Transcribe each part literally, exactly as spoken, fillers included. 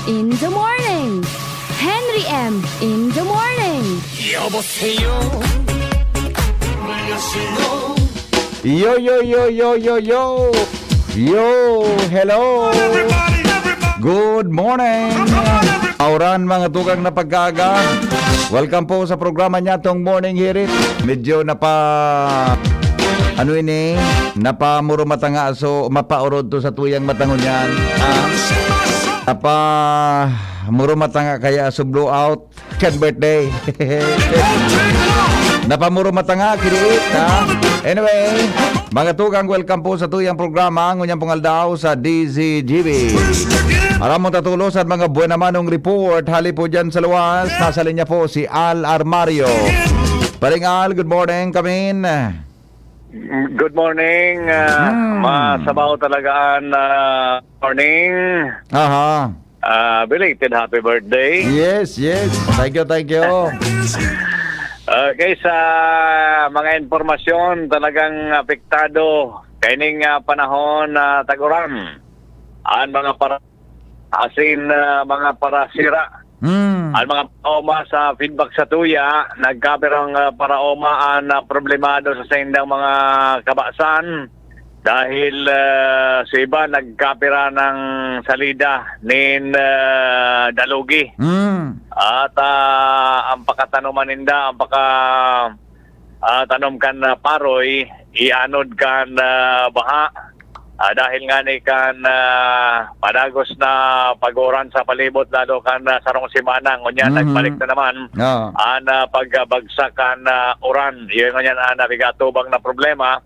in the morning. Henry M in the morning. 여보세요. 안녕하세요. Yo, yo, yo, yo, yo, yo. Yo, hello. Everybody, everybody. Good morning. Come on, everybody. Auran, mga tugang na pag-aaga. Welcome po sa programa niya, tong Morning Hirit. Medyo napa, ano ini? Napamuro matanga, so mapaorod to sa tuyang matangon yan. Ah, napa, muro matanga kaya so blow out. Kan birthday. Napamuro matanga, kiniit, ha? Anyway, mga tugang, welcome po sa tuyang programa, ngunyan pong aldaw sa D Z G B. Aram mo tatulos at mga buena manong report, hali po dyan sa luwas, nasa linya po si Al Armario. Paring Al, good morning, kamin. Good morning. Ah, Hmm. Masabaw talaga ang, ah, morning. Aha. Ah, belated happy birthday. Yes, yes. Thank you, thank you. Okay, sa mga impormasyon, talagang apektado kaining, ah, panahon na tag-uran. Ang mga para-, asin, ah, mga parasira. Hmm. Ang mga paoma sa feedback sa tuya, nagkapirang, ah, paraoma ang, ah, problemado sa saindang mga kabasan. Dahil, ah, sa iba, nagkapira ng salida nin, ah, dalugi. Hmm. At, ah, ang pakatanuman ninda, ang paka, ah, tanom kan, ah, paroy, ianod kan, ah, baha. Ah, dahil nga ni kan, ah, padagos na pag-uran sa palibot, lalo kan, ah, sarong semana, ngunyan Mhm. nagbalik na naman Oo. ang, ah, pagbagsak kan, ah, uran. Yun ngunyan ang napigatubang na problema.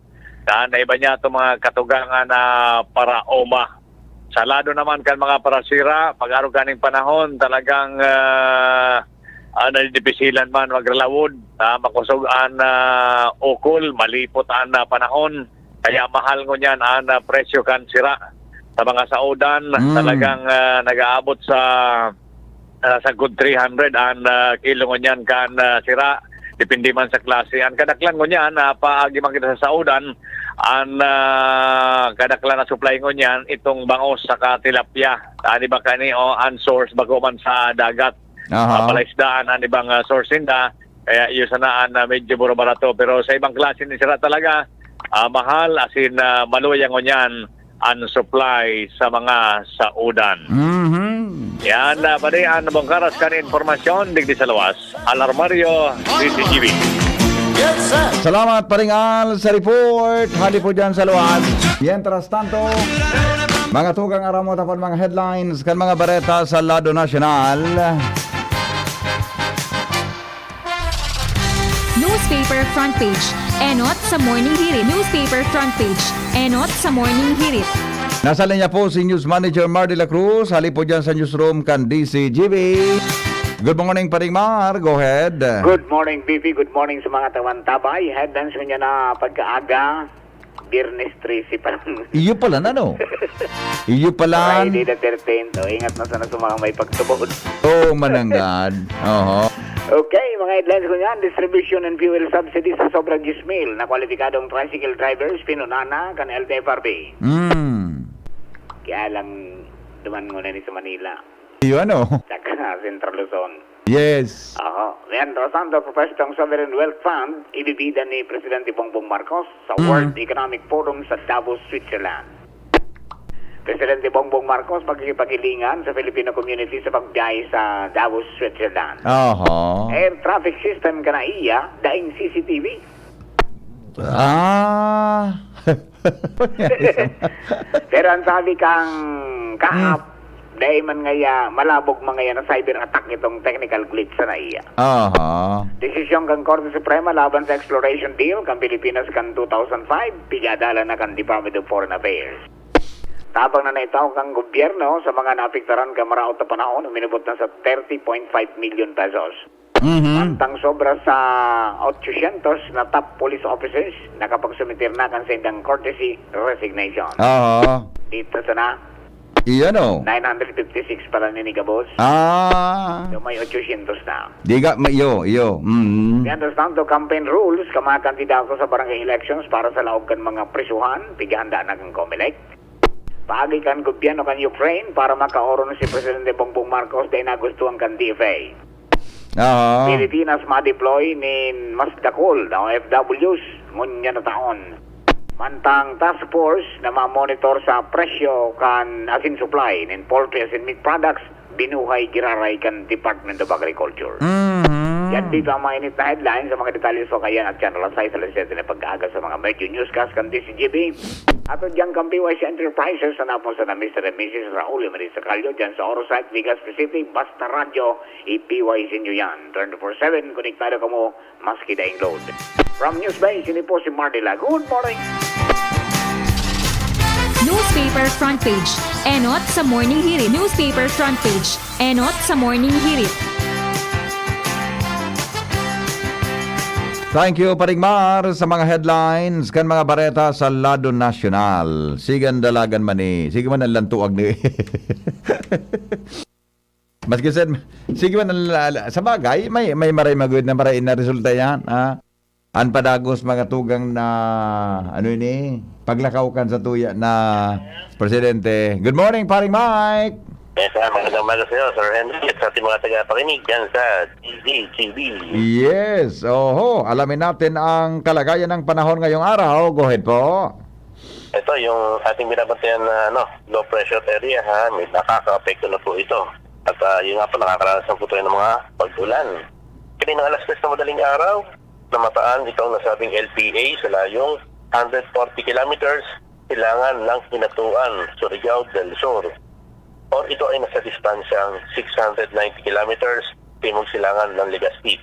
Kan iba niya itong mga katugangan na paraoma. Sa lado naman kan mga parasira, pag-arog kaning panahon, talagang, ah, ah, nadidipisilan man magralawod, ah, makosog an, ah, ukol, malipot an, ah, panahon. Kaya mahal ngunyan an, ah, presyo kan sira. Sa mga saodan, Mm. talagang, ah, nag-aabot sa, ah, sagkod three hundred an, ah, kilo ngunyan kan, ah, sira. Depende man sa klase. An kadaklan ngunyan, ah, paagi man kita sa saodan, an, ah, kadaklan na supply ngunyan, itong bangos saka tilapia. Tani ba kani o an source bako man sa dagat? Aha. Ah, palaisdaan an ibang, ah, source ninda. Kaya iyo sana an, ah, medyo mura-barato. Pero sa ibang klase ni sira talaga, ah, mahal, asin, ah, maluya ngunyan an supply sa mga saodan. Mhm. Yan, ah, padi an bongkaras kan impormasyon digdi sa luwas. Al Armario, D Z G B. Salamat, Paring Al, sa report. Hali po dyan sa luwas. Mientras tanto, mga tugang aramot apan mga headlines kan mga bareta sa lado nasyonal. Newspaper front page. Enot sa Morning Hirit. Newspaper front page. Enot sa Morning Hirit. Nasa linya po si News Manager Mar de la Cruz. Hali po dyan sa newsroom kan D Z G B. Good morning, Paring Mar. Go ahead. Good morning, B P. Good morning sa mga tawan-tabay. Headlines ngunyan na pagkaaga. Biyernes trese pa lang. Iyo pala na, no? Iyo pala. Friday the thirteenth. O, ingat na sana sa mga may pagtubod. Oo, mananggad. Oho. Okay, mga headlines ngunyan. Distribution and fuel subsidies sa sobrang diyes mil na kwalipikadong tricycle drivers, pinunana kan L T F R B. Mm. Kaya lang, duman muna ni sa Manila. Iyo, ano? Saka Central Luzon. Yes. Aha. Yan, Rosando, propwesta ang Sovereign Wealth Fund, ibibida ni Presidente Bongbong Marcos sa Mm. World Economic Forum sa Davos, Switzerland. Presidente Bongbong Marcos, pagkikipaghilingan sa Filipino community sa pagbiyahe sa Davos, Switzerland. Aha. Air traffic system kanaiya, daing C C T V. Ah. Pero ang sabi kang Kaap, Hmm. dai man ngaya, malabog man ngaya na cyber attack itong technical glitch sa naiya. Aha. Desisyon kan Korte Suprema laban sa exploration deal kan Pilipinas kan two thousand five, pigadalan na kan Department of Foreign Affairs. Tabang na naitaw kan gobyerno sa mga naapektaran kan maraot na panahon, uminabot na sa thirty point five million pesos. Mhm. Mantang sobra sa otsosyentos na top police officers nakapagsumiter na kan saindang courtesy resignation. Oo. Dito sana, Iyan, oh. nine hundred fifty-six pala ni Nigabos. Ah. So, may otsosyentos na. Di ka, may, iyo, iyo. Mm. Mientras tanto, campaign rules ka mga kandidato sa barangay elections para sa laog kan mga prisuhan, pighahanda na kan Comelec. Paagi kan gobyerno kan Ukraine para makaoron si Presidente Bongbong Marcos dai nagustuhan kan D F A. Aha. Pilipinas ma-deploy nin mas dakul na O F Ws ngunyan na taon. Mantang task force na mamonitor sa presyo kan asin supply nin poultry asin meat products, binuhay giraray kan Department of Agriculture. Mhm. Yan dito ang mga init na headlines. Sa mga detalye sa kayan at Channel sais alas siyete na pag-aaga sa mga medyo newscast kan D C G B. At diyan kan P Y C Enterprises, sa napon sa na Mister and Missus Raul Emerita Callo, dyan sa Orosite, Legazpi City, basta radyo, i-P Y C nyo yan. Twenty-four seven, konektado kamo, maski daing load. From News Bay, sini po si Mardy La. Good morning! Newspaper front page. Enot sa Morning Hirit. Newspaper front page. Enot sa Morning Hirit. Thank you, Paring Mar, sa mga headlines kan mga bareta sa lado nasyonal. Sigan dalagan man ni, sige man ang lantuag ni. Maski sad, sige man ang la- la- sa bagay, may may maray magud na maray na resulta yan, ha? An padagos mga tugang na ano ini, paglakaw kan sa tuya na presidente. Good morning, Paring Mike. Yes, sir. Magandang umaga sa iyo, Sir Henry, at sa ating mga tagapakinig dyan sa D Z T V. Yes, oho. Alamin natin ang kalagayan ng panahon ngayong araw. Go ahead po. Ito, yung ating binabantayan na ano, low pressure area, ha, may nakaka-apekto na po ito. At uh, yun nga po, nakakaranas na po tayo ng mga pag-ulan. Kaninang alas tres na madaling araw, namataan itong nasabing L P A sa layong one hundred forty kilometers silangan ng Hinatuan, Surigao del Sur. Or ito ay nasa distansyang six hundred ninety kilometers timog silangan ng Legazpi.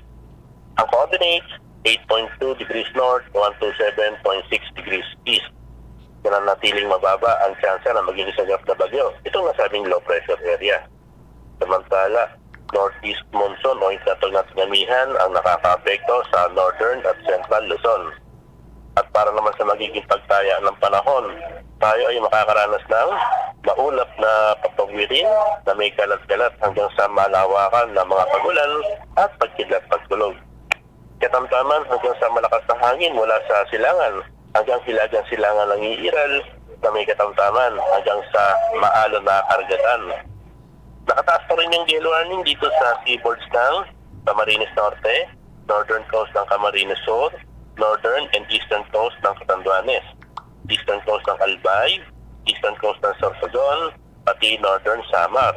Ang coordinates, eight point two degrees north, one two seven point six degrees east. Nananatiling mababa ang tsansa na maging isagap na bagyo itong nasabing low pressure area. Samantala, northeast monsoon o yung tinatawag natin amihan ang nakakaapekto sa northern at central Luzon. At para naman sa magiging pagtaya ng panahon, tayo ay makakaranas ng maulap na papawirin na may kalat-kalat hanggang sa malawakan na mga pagulan at pagkidlat pagkulog. Katamtaman hanggang sa malakas na hangin mula sa silangan hanggang hilagang silangan ng iiral na may katamtaman hanggang sa maalon na karagatan. Nakataas pa rin yung gale warning dito sa seaboards ng Camarines Norte, northern coast ng Camarines Sur, northern and eastern coast ng Catanduanes, eastern coast ng Albay, eastern coast ng Sorsogon, pati northern Samar.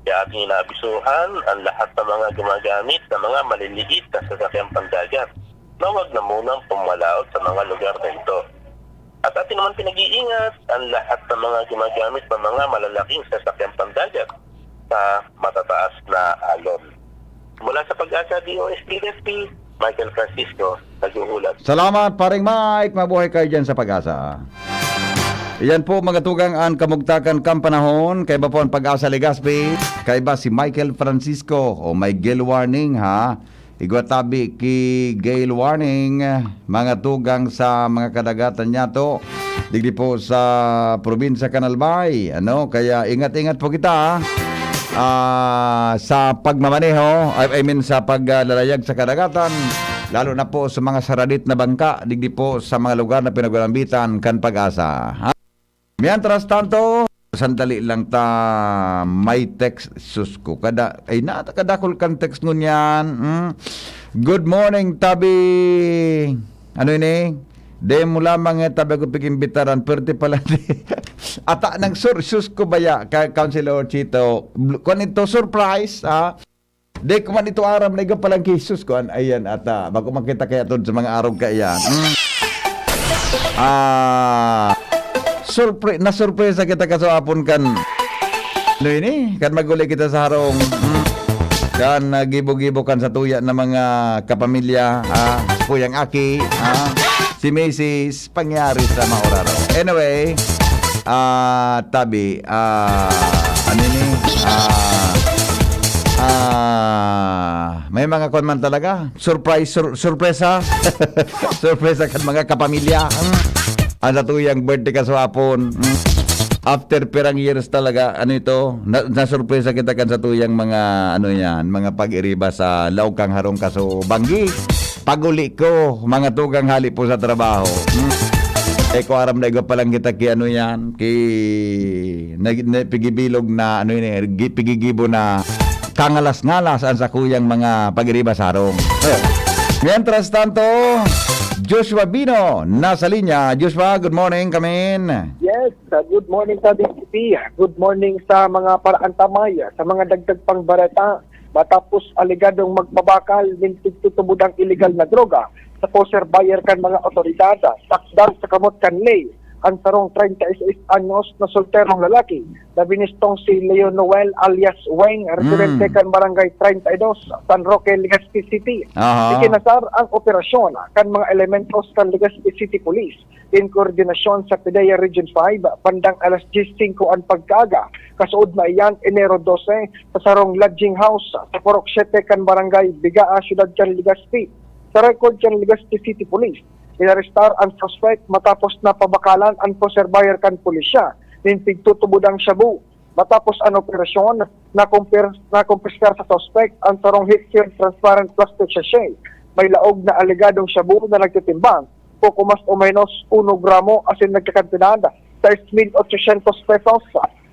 Kaya ating inaabisuhan ang lahat ng mga gumagamit ng mga maliliit na sasakyang pandagat na huwag na munang pumalaot sa mga lugar na ito. At atin naman pinag-iingat ang lahat ng mga gumagamit ng mga malalaking sasakyang pandagat sa matataas na alon. Mula sa Pag-asa D O S T S P, Michael Francisco, naghuhulat. Salamat, Paring Mike. Mabuhay kayo dyan sa Pag-asa. Iyan po, mga tugang, ang kamugtakan kan panahon. Kaiba po ang Pag-asa Legazpi. Kaiba si Michael Francisco. O may gale warning, ha? Igwa tabi ki gale warning, mga tugang sa mga kadagatan niyato. Digdi po sa probinsya kan Albay, ano? Kaya ingat-ingat po kita, ah, sa pagmamaneho, I, I mean sa paglalayag sa kadagatan, lalo na po sa mga saradit na bangka, digdi po sa mga lugar na pinagwalambitan kan Pag-asa. Ha? Mientras tanto, sandali lang ta may text, sus ko, kada, ay na, kadakol kan text ngunyan. Hmm? Good morning, tabi. Ano ini? Demo lamang eh, tabi ko pigimbitaran. Pwerte pala di. Ata nang sur, sus ko baya, ka, Councilor Chito. Bl- Kung ito, surprise, ha? Di ko man ito aram na iga palang Jesus ko an ayan ata. Bako makita kaya tod sa mga arog kaiyan. Mm. Ah, surpre nasurpresa kita kasapon kan ano ini? Kan maguli kita sa harong. Mm. Kan uh, gibo-gibo kan sa tuya na mga kapamilya, ah, si Kuyang Aki, ah, si Misis pangyari sa mauraro. Anyway, ah, tabi, ah, ano ni? Ah, ah, may mga kwan man talaga. Surprise, sur- surpresa. Surpresa kan mga kapamilya. Mm. Ang sa tuyang birthday kaswapon. Mm. After pirang years talaga, ano ito, na, nasurpresa kita kan sa tuyang mga, ano yan, mga pag-iriba sa laog kang harong kaso banggi. Pag-uli ko, mga tugang hali po sa trabaho. Hmm? Ay, ko aram na igwa pa lang kita ki ano yan, ki, na, na, pigibilog na, ano yun eh, gi-, pigigibo na kangalas-ngalas ang sakuyang mga pagiriba sarong. Mientras tanto, Joshua Bino, nasa linya. Joshua, good morning, kamin. Yes, uh, good morning sa D C P. Good morning sa mga paraantamay, sa mga dagdag pang bareta. Matapos alegadong magpabakal nin pigtutubod ang iligal na droga sa poser buyer kan mga otoridad, takdan sa kamot kan ley, ang sarong treinta y seis anyos na solterong lalaki na binistong si Leo Noel alias Weng, residente Mm. kan Barangay treinta y dos, San Roque, Legazpi City. Aha. Ikinasar ang operasyon kan mga elementos kan Legazpi City Police in koordinasyon sa PDEA Region five, bandang alas diyes singko an pagkaaga. Kasuod na iyan, Enero dose, sa sarong lodging house sa Purok Siete kan Barangay Bigaa, Siyudad kan Legazpi. Sa record kan Legazpi City Police, inarestar ang suspect matapos na pabakalan ang poser buyer kan pulisya nin pigtutubod ang shabu. Matapos an operasyon, nakumpir-, nakumpiskar sa suspect ang sarong heat-sealed transparent plastic sachet. May laog na alegadong shabu na nagtitimbang poko mas o menos uno gramo asin nagkakantidad sais mil ochocientos pesos.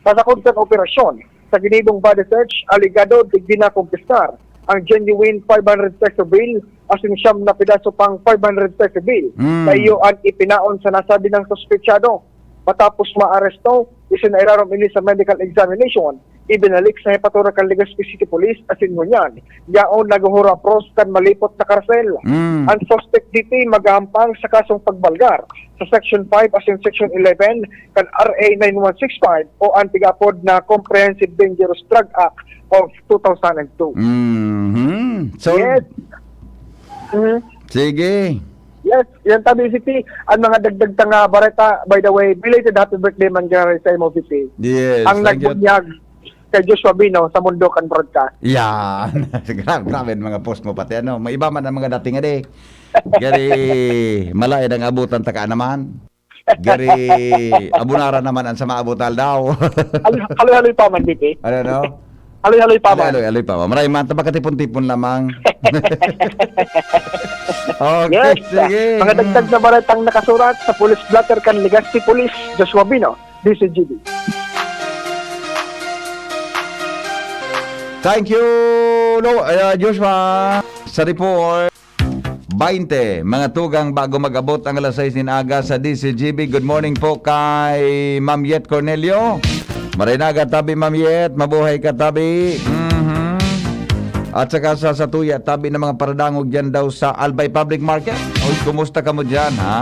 Sa sakod kan operasyon, sa ginibong body search, alegado digdi nakumpiskar ang genuine five hundred peso bill asin siyam na pedaso pang five hundred peso bill Mm. na iyo an ipinaon sa nasabi ng suspetsado. Matapos maaresto, isinairarom ini sa medical examination, ibinalik sa Jefatura kan Legazpi City Police asin ngunyan, yaon naghuhurapros kan malipot na karsel. Mm. Ang suspect digdi maghahampang sa kasong pagbalgar sa Section five asin Section eleven kan R A nine one six five o an tig-apod na Comprehensive Dangerous Drug Act of two thousand and two. Mhm. So, Yes. Mhm. Sige. Yes, yan tabi, C P. Ang mga dagdag ta nga bareta, by the way, belated happy birthday man giraray sa imo, C P. Yes, Ang thank you. nagbunyag kay Joshua Bino sa Mundo kan Broadcast. Yan. Gra-, grabe ang mga post mo pati ano. May iba man ang mga dating adi. Gari, malain ang abutan taka naman. Gari, abunaran naman ang sa maabot aldaw. Haloy-haloy pa man, B P. Ano, no? Haloy-haloy pa man. Haloy-haloy pa man. Maray man, tabakatipon-tipon lamang. Okay, Yes, sige. mga dagdag na baretang nakasurat sa police blotter kan Legazpi Police, Joshua Bino, D C G B. Thank you, Lo-, uh, Joshua, sa report. Baynte, mga tugang, bago mag-abot ang alas sais nin aga sa D C G B. Good morning po kay Ma'am Yet Cornelio. Maray na aga tabi, Ma'am Yet. Mabuhay ka tabi. Mhm. At saka sa, sa tuya, tabi ng mga paradangog dyan daw sa Albay Public Market. Uy, kumusta kamo dyan, ha?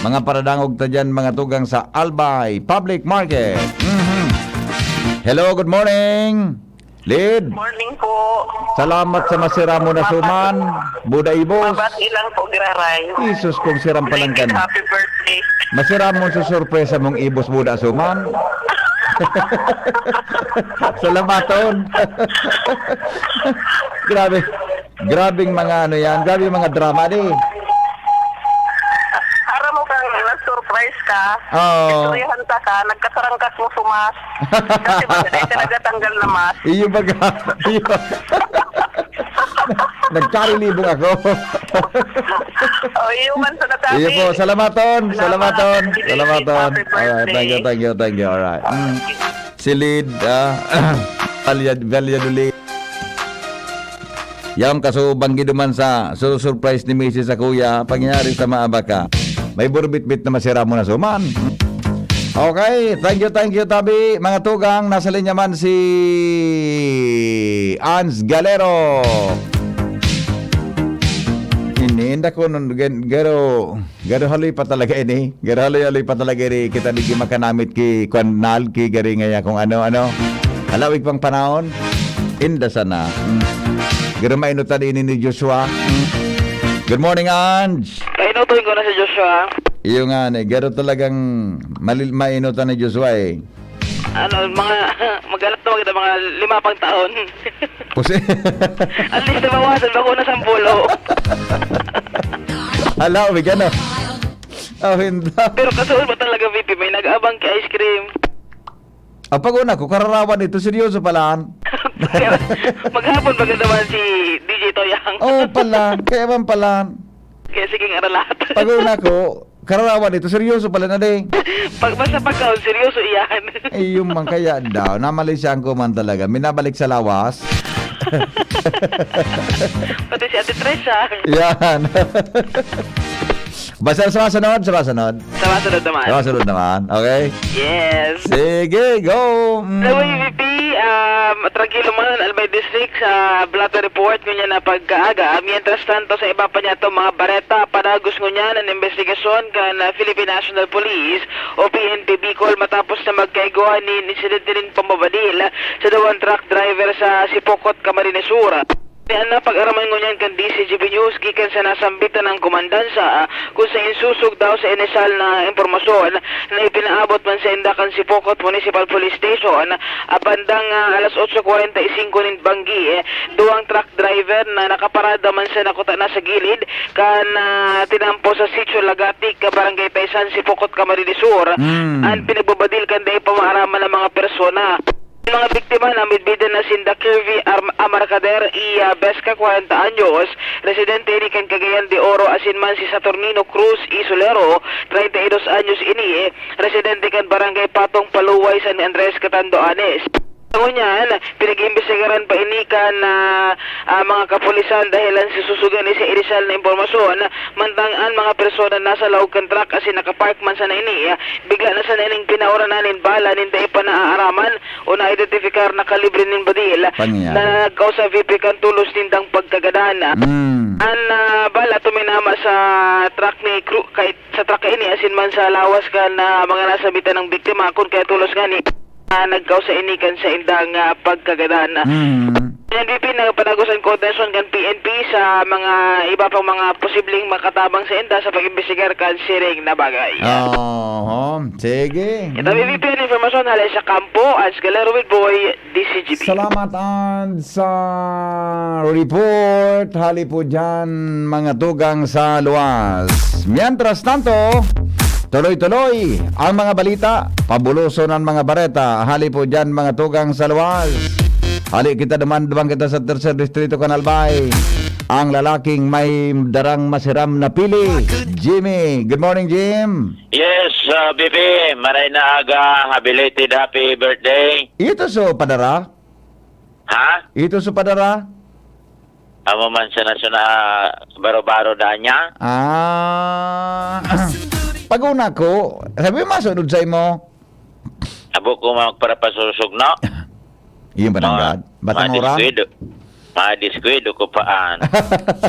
Mga paradangog ta dyan, mga tugang sa Albay Public Market. Mhm. Hello, good morning. Lid. Morning po. Salamat sa masira mo na suman. Buda ibos. Mabati lang po, Giraray. Jesus, kung siram pa lang Belated kan. happy birthday. Masira mo sa sorpresa mong ibos, buda suman. Salamaton. Grabe. Grabing mga ano yan. Grabe yung mga drama, di. Aram mo kang na-surprise ka, Oo. istoryahan ta ka, nagkasarangkas mo sumas. Kasi ba, dahil ka nagatanggal na mask? Iyo baga. Iyo. Nagkarilibong ako. Oh, iyo man sa natabi. Iyo po, salamaton, Salamat, salamaton, Happy birthday, salamaton. happy Alright, thank you, birthday. thank you, thank you. Alright. Mm. Si Lid, ah, Valya-, Valladolid. Yan, kaso banggi duman sa su-, surprise ni misis sa kuya, pangyayari sa maaba ka. May burbitbit na masira mo na suman. Okay, thank you, thank you, tabi. Mga tugang, nasa linya man si Ans Galero. Iniinda ko nun, gan-, garo, garo haloy pa talaga ini. Garo haloy-haloy pa talaga ini. Kita di makanamit ki Kwan Nal, ki gari ngaya kung ano, ano. Halawig pang panahon. Inda sana. Mm. Garo mainutan ini ni Joshua. Mm. Good morning, Ange. Kainuton ko na si Joshua. Iyo nga, ni. Garo talagang malil-, mainutan ni Joshua, eh. Ano, mga, maghanap naman kita mga lima pang taon. Pusi- At least, nabawasan, bako na sampulo. Hala, may gana. Oh, hindi. Pero kasuon ba talaga, V P? May nag-abang kay ice cream. Ang pag-una ko, kararawan ito, seryoso pala. Maghapon ba ganda man si D J Toyang? Oo pala, kaya man pala. Kaya sige nga, ralat. Pag-una ko, Kararawan ito, seryoso pala na, de. Pag basta pagkaon, seryoso iyan. Ay, yun man kaya daw. Namalisyan ko man talaga. Minabalik sa lawas. Pati si Ate Tres, ah. Yan. Basta sa masunod, sa masunod. Sa masunod naman. Sa masunod naman, okay? Yes. Sige, go. Mm. Sa Y V P, um, trangkilo man an Albay District sa blotter report ngunyan na pagkaaga. Mientras tanto, sa iba pa niyato mga bareta, padagos ngunyan an imbestigasyon kan, ah, Philippine National Police o P N P Bicol matapos na magkaigwa nin insidente nin pambabadil sa duwang truck driver sa Sipocot, Camarines Sur. Yan na pag-araman ngunyan kan D Z G B News gikan sa nasambitan na komandansa, kung saen sosog daw sa inisal na impormasyon na ipinaabot man sainda kan Sipocot Municipal Police Station, ah, bandang, ah, alas otso kwarenta y singko nin banggi, eh, duwang truck driver na nakaparada man sana kuta na sa gilid kan, ah, tinampo sa Sitio Lagatic, Barangay Taysan, Sipocot, Camarines Sur, Mm. an pinagbabadil kan dai pa maaraman na mga persona. An mga biktima na midbidan na sinda Kirby Arm-, Amarcader y, ah, Besca, kwarenta anyos, residente ini kan Cagayan de Oro, asin man si Saturnino Cruz y Solero, treinta y dos anyos ini, residente kan Barangay Patong, Paluway, San Andres, Catanduanes. Ngunyan, pinag-iimbestigaran pa ini kan, ah, ah, mga kapulisan dahelan sa susugan ni sa irisal na impormasyon, mantang an mga persona nasa laog kan truck asin nakapark man sana ini, ah, bigla na sana ining pinauranan nin bala nin dai pa naaaraman o naidentifikar na kalibre nin badil Pangyayari. na nagkausar V P kan tulos nindang pagkagadan. Mm. An, ah, bala tuminama sa truck ni Cru-, kay, sa truck ini asin man sa lawas kan, ah, mga nasabitan ng biktima, kun kaya tulos ngani, ah, nagkausar ini kan saindang, ah, pagkagadan. Mm. N P P nagpanagosan koordinasyon kan P N P sa mga iba pang mga posibleng makatabang sa inda sa pag-imbestigar kan siring na bagay. Oho, sige. Ito, Mm. P N P an impormasyon hale sa kampo, Hans Galero with Boy, D Z G B. Salamat, Hans, sa report. Hali po dyan, mga tugang sa luwas. Mientras tanto, tuloy-tuloy ang mga balita. Pabuloson ang mga bareta. Hali po dyan, mga tugang sa luwas. Hali kita duman, duman kita sa Tercer Distrito, Canal Bay. Ang lalaking may darang masiram na pili, Jimmy. Good morning, Jim. Yes, ah, B B, maray na aga, belated happy birthday. Ito so padara? Ha? Ito so padara? Amo man sa nasuna, baro-baro da niya. Ah. Pag-una ko, sabi mo, masunod sa imo. Abo ko magparapasusog, no? Iyo ba nanggad? Batang ora? Madiskuido. Madiskuido ko paan.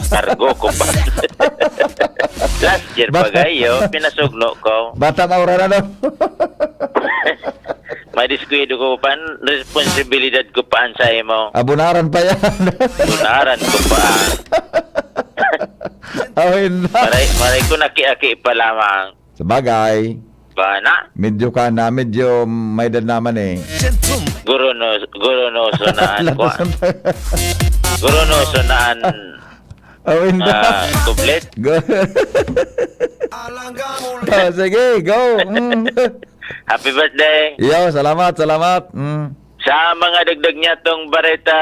Kargo ko pa. Last year pa gayo, pinasugno ko. Bata maura na, no? Madiskuido ko paan, responsibilidad ko paan sa imo. Abunaran pa yan. Abunaran ko paan. Awin na. Maray, maray ko naki-aki pa lamang. Sabagay. Ba na? Medyo ka na, medyo may edad naman eh. Guru no, guru no, sunaan ko. Latos ang Guru no, sunaan. Awin na. Ah, kublit. Go. Oh, sige, go. Mm. Happy birthday. Yo, salamat, salamat. Mm. Sa mga dagdag niya tong bareta,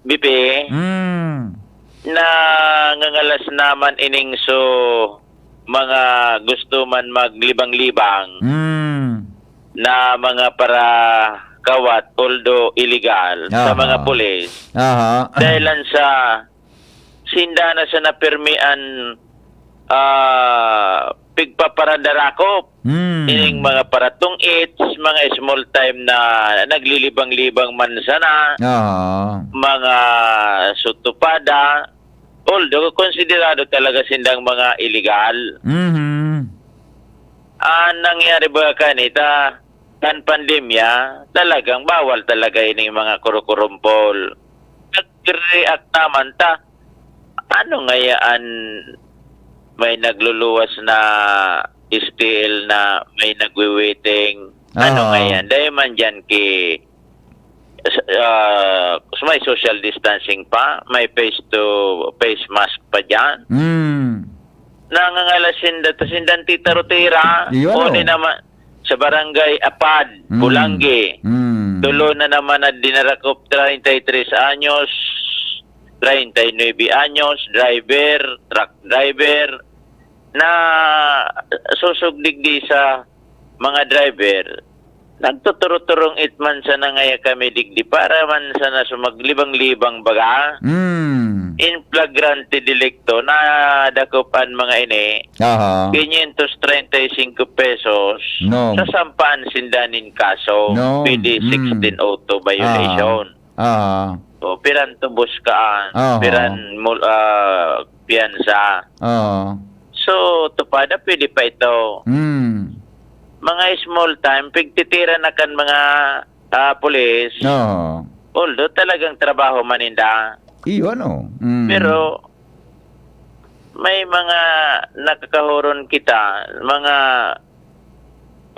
B P, Mm. nangangalas naman ining so mga gusto man maglibang-libang Mm. na mga parakawat, although illegal, sa Aha. mga pulis. Aha. Dahilan sa sinda na sa napirmian, ah, pigpaparadarakop. Hmm. Ining mga paratong-its, mga small time na naglilibang-libang man sana, Aha. mga sutupada, although konsiderado talaga sindang mga illegal. Mhm. Ah, nangyari ba kanita, kan pandemya, talagang bawal talaga ining mga kurukurumpol. Nag-react naman ta. Ano ngayaan may nagluluwas na S T L na may nagwi-waiting? Ano Oo. ngayaan? Dahil man dyan ki, ah, may social distancing pa, may face to face mask pa dyan. Mm. Nangangalas sinda, tas sinda titaro-tira. Iyon, O, oh. di naman, sa barangay Apad, Mm. Bulanggi. Mm. Tulo na naman na dinarakop, treinta y tres anyos, treinta y nuebe anyos, driver, truck driver. na susog digdi sa mga driver, nagtuturot-turong it man sana ngaya kami digdi para man sana sumaglibang-libang baga. Mm. In flagrante delicto, nadakop an mga ini, Aha. quinientos treinta y cinco pesos, No. sasampahan sinda nin kaso, No. P D Mm. sixteen oh two violation. Ah. Ah. O, piran tubos kaan, Aha. piran mul-, ah, piyansa. Ah. So, tupada, pwede pa ito. Hmm. Mga small time, pigtitira na kan mga, ah, pulis. Oo. Although talagang trabaho man ninda. Iyo, ano? Mm. Pero, may mga nakakahuron kita, mga,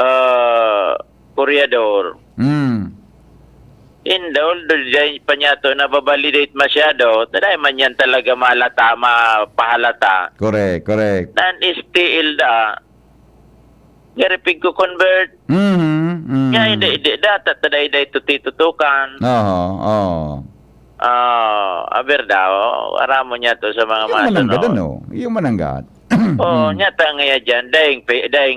ah, kuryador. Mm. Indol, dul-, dyan pa niya to nababalidate masyado. Taday man yan talaga malata, mapahalata. Correct, correct. Nan S T L da, garipig ko convert. Mhm, mhm. Kaya hindi, hindi, data, taday, day, tuti-tutukan. Oo, oo. Ah, aber daw, aramo niya to sa mga Yung masunod. Mananggad, ano? Yung mananggad. Oo, Mm. niya ta ngaya dyan, dahil pe-, dahil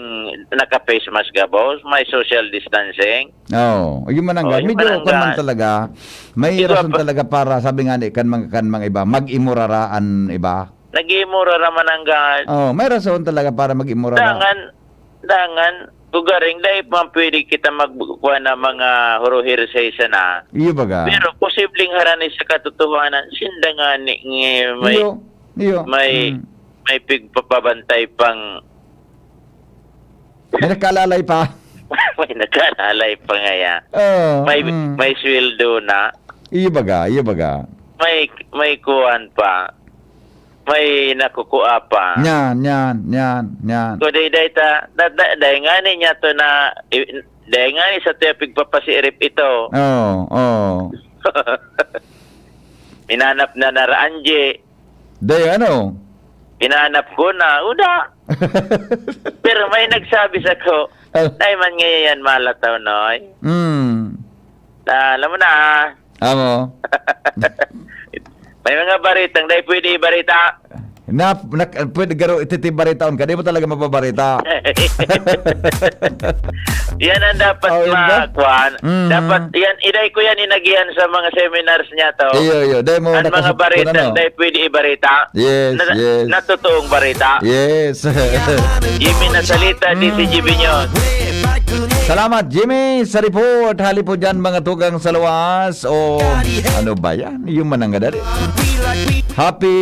naka-face mask gabos, may social distancing. Oo, yung mananggad. Oh, yung Medyo mananggad. Kan man talaga, may Ikaw rason pa talaga para, sabi nga ni, kan mga, kan mga iba, mag-imurara an iba. Nag-iimurara mananggad. Oh, may rason talaga para mag-imurara. Dangan, dangan, kugaring, dahil pa pwede kita magkuha ng mga huruhir sa isa na. Iyo baga. Pero posibleng harani sa katotohanan, sinda nga ni, ngi-, may, Iyo, iyo. may, Mm. may pigpapabantay pang May nagkaalalay pa. May nagkaalalay pa ngaya. Oo, May, mm. may sweldo na. Iyo baga, iyo baga. May, may kuwan pa. May nakukua pa. Yan, yan, yan, yan. Kundi dahil ta, da-, da-, dahil nga niya to na, i-, dahil nga ni sa tiya pigpapasiirip ito. Oo, oo. Minanap na naraan, je. Day, ano? Hinanap ko na, uda. Pero may nagsabi sa ko, Ah. "Ay, man ngayon yan, malataw, Noy." Mm. Na, alam mo na, ah. Amo. May mga baritang, dahil pwede ibarita. Na, na, pwede garo ititibaritaon ka, di mo talaga mababarita. Yan ang dapat Oh, yun ba? ma-, kuwan. Mm. Dapat, yan, iday ko yan, inagihan sa mga seminars niya to. Iyo, iyo. Dahil mo Ang mga nakasap-, barita, kun ano. dahil pwede ibarita. Yes, Na, yes. na totoong barita. Yes. Jimmy Nasalita, Mm. D C G B News. Salamat, Jimmy, sa report. Hali po dyan, mga tugang sa luwas. O, ano ba yan? Yung mananggad dali. Happy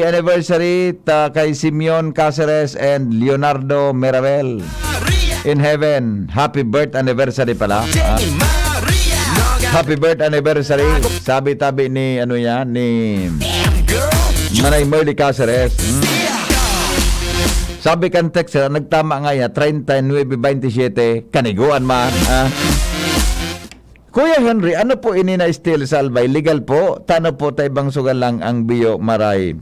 anniversary ta kay Simeon Caceres and Leonardo Merabel. In heaven, happy birth anniversary pala. Ah. Happy birth anniversary. Sabi tabi ni, ano yan, ni Manay Merly Caceres. Hmm. Sabi kan texter, nagtama nga ya, treinta y nueve veintisiete, kaniguan man. Ah. Kuya Henry, ano po ini na S T L sa Albay? Legal po? Tano po ta ibang sugal lang ang biyo, maray?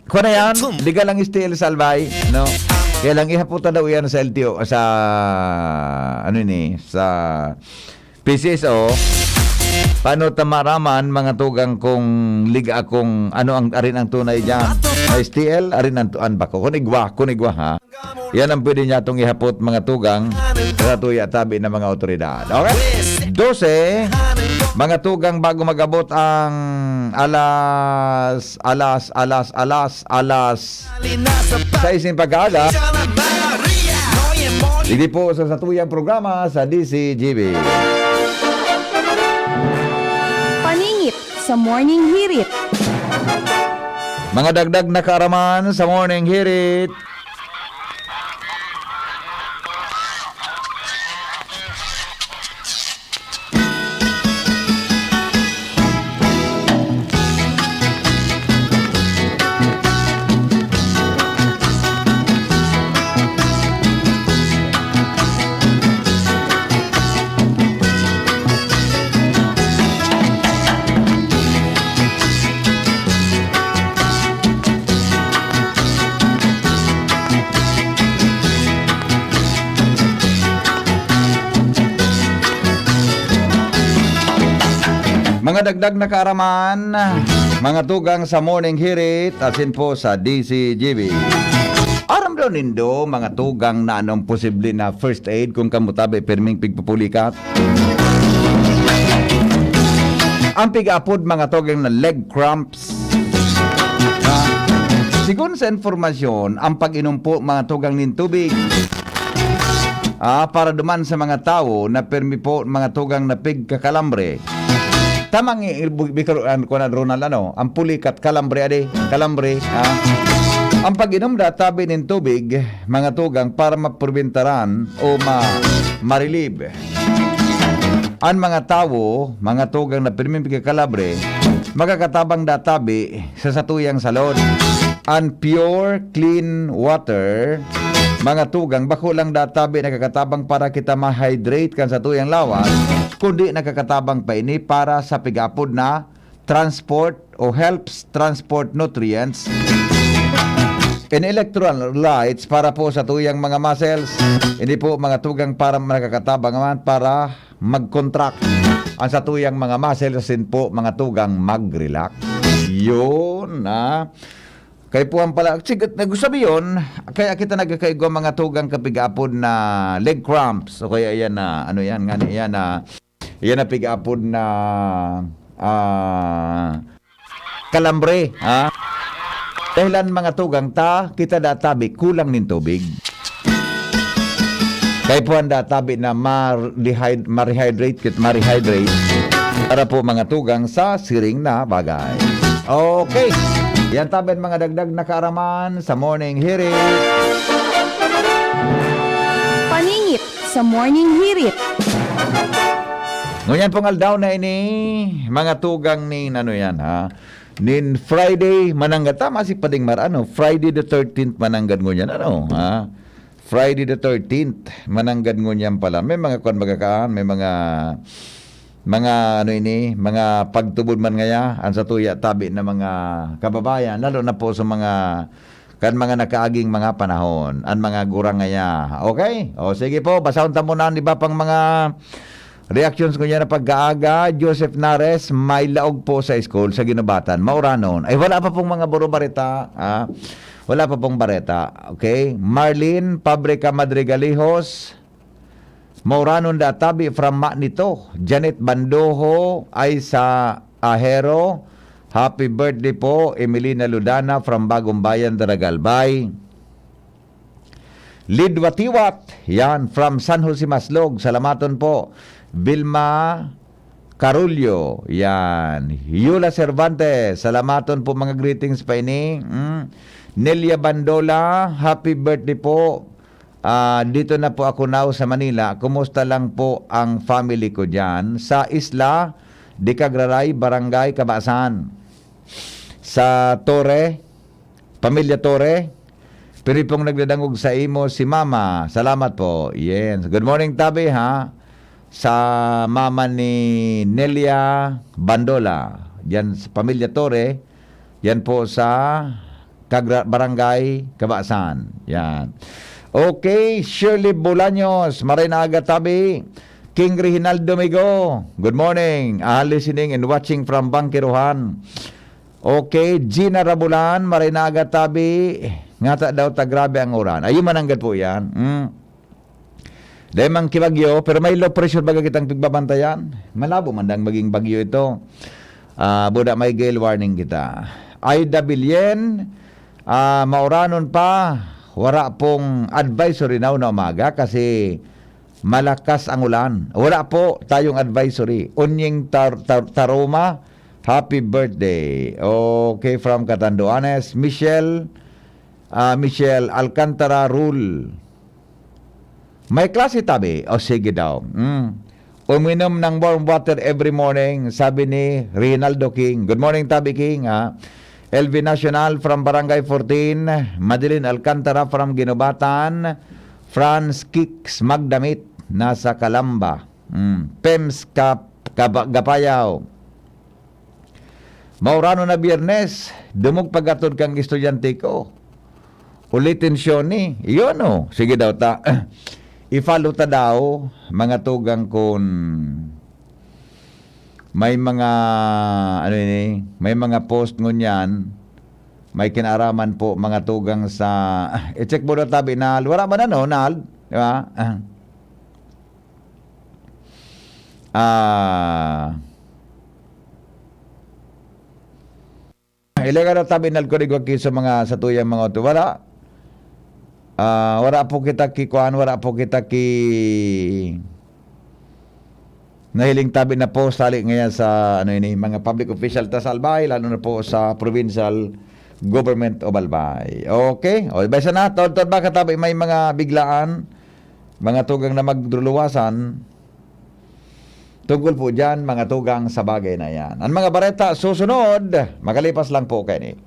Kung na yan, legal ang S T L sa Albay, no? Kaya lang, ihaputan daw yan sa L T O, sa, ano ini, sa P C S O. Paano ta maraman, mga tugang, kung liga, kung ano ang, arin ang tunay dyan? S T L, arin ang tu-, an bako. Kunigwa, kunigwa, ha? Yan ang pwede niya itong ihapot, mga tugang, sa tuya tabi ng mga otoridad. Okay? Dose, mga tugang, bago mag-abot ang alas, alas, alas, alas, alas sais ng pag-aaga. Hindi po sa satuyang programa sa D C G B. Paningit sa Morning Hirit. Mga dagdag na kaaraman sa Morning Hirit. Mga dagdag na kaaraman, mga tugang sa Morning Hirit, asin po sa D C G B. Nindo, mga tugang, na anong posible na first aid kung kamo tabi pirming pigpupulikat? Ang pig-apod, mga tugang, na leg cramps. Ah, sigon sa informasyon, ang pag-inom po, mga tugang, nin tubig, ah, para duman sa mga tawo na pirmi po, mga tugang, na pigkakalambre. Tamang i-, i-, bikor-, an-, kuwan, Ronald, ano, ang pulikat, kalambre, adi, kalambre, ah. Ang pag-inom da tabi nin tubig, mga tugang, para maprobentaran o ma-, ma-relieve an mga tawo, mga tugang, na pirming pigkakalabre, makakatabang da tabi sa satuyang salod. An pure, clean water, mga tugang, bako lang da tabi nakakatabang para kita ma-hydrate kan satuyang lawas, kundi nakakatabang pa ini para sa pig-apod na transport o helps transport nutrients and electrolytes para po sa tuyang mga muscles. Hindi po, mga tugang, para nakakatabang naman para mag-contract ang sa tuyang mga muscles, asin po, mga tugang, mag-relax. Yun, ah. Kay puwan pala, sig-, nagsabi yun, kaya kita nagkakaigwa, mga tugang, kapigapon na leg cramps, o kaya yan na, ano yan, nga yan na, yan na pig-apod na, ah, kalambre, ha? Dahilan, mga tugang, ta, kita da tabi, kulang nin tubig. Kay puwan da tabi na ma-dehydrate, ma-rehydrate, kit ma-rehydrate. Para po, mga tugang, sa siring na bagay. Okay. Yan tabi an mga dagdag na kaaraman sa Morning Hirit. Paningit sa Morning Hirit. Ngunyan pong aldaw na ini, mga tugang, nin ano yan, ha? Nin Friday, mananggad. Tama si Pading Mar, ano? Friday the thirteenth, mananggad ngunyan, ano? Ha? Friday the thirteenth, mananggad ngunyan pala. May mga kwan, mga kaan, may mga, mga ano ini, mga pagtubod man ngaya, ang satuya tabi na mga kababayan, lalo na po sa mga, kan mga nakaaging mga panahon, ang mga gurang ngaya. Okay? O, sige po, basahon ta muna ang iba pang mga reactions ko niya na pagkaaga. Joseph Nares, may laog po sa school, sa Ginubatan. Mauranon. Ay, wala pa pong mga buro bareta, ah. Wala pa pong bareta. Okay? Marlene Pabrika Madrigalihos, mauranon da tabi from Manito. Janet Bandoho, Aisa Ahero, happy birthday po. Emelina Ludana from Bagong Bayan, Daragalbay. Lidwatiwat, yan, from San Jose Maslog. Salamaton po. Vilma Carullo, yan. Yula Cervantes, salamaton po, mga greetings pa ini. Mm. Nelia Bandola, happy birthday po. Ah, dito na po ako now sa Manila. Kumusta lang po ang family ko diyan sa Isla de Cagraray, Barangay Cabasan? Sa Torre, Pamilya Torre, piri pong nagdadangog sa imo si Mama. Salamat po. Yes. Good morning, tabi, ha? Sa mama ni Nelia Bandola. Yan sa Pamilya Torre. Yan po sa Cagra-, Barangay Cabasan. Yan. Okay, Shirley Bolaños, maray na aga, tabi. King Reginaldo Migo, good morning. Ah, listening and watching from Bangkiruhan. Okay, Gina Rabulan, maray na aga, tabi. Ngata daw ta grabe ang uran. Ayun, mananggad po yan. Mm. Dahil mang kibagyo, pero may low pressure baga kitang pigbabantayan. Malabo man dang maging bagyo ito. Ah, buda may gale warning kita. Aida Bilyen, ah, mauranon pa. Wala pong advisory now na umaga kasi malakas ang ulan. Wala po tayong advisory. Onyeng Tar-, Tar-, Taroma, happy birthday. Okay, from Catanduanes. Michelle, ah, Michelle Alcantara Rule. May klase, tabi? O, sige daw. Mm. Uminom ng warm water every morning, sabi ni Reynaldo King. Good morning, tabi King, ha? L V Nacional from Barangay fourteen, Madeline Alcantara from Ginobatan, Franz Kicks Magdamit, nasa Calamba. Mm. Pems Kap-, Kaba-, Gapayaw. Mauranon na Biyernes, dumog paghatod kang estudyante ko. Ulitin siya ni, yun, oh. Sige daw ta. I-follow ta daw, mga tugang, kun may mga, ano ini, may mga post ngunyan, may kinaaraman po, mga tugang sa, i-check mo na tabi, Nal. Wala man ano, Nal? Di ba? Ah. Ah. Ilegal na tabi, Nal, ko digwa ki sa mga, sa tuyang mga auto. Wala. Ah, wala po kita ki kuan, wala po kita ki nahiling tabi na po, sali ngayon sa, ano ini, mga public official ta sa Albay, lalo na po sa provincial government of Albay. Okay? O, iba isa na, taon-taon ba katabi may mga biglaan, mga tugang na magduluwasan? Tungkol po dyan, mga tugang, sa bagay na yan. Ang mga bareta susunod, makalipas lang po kaini.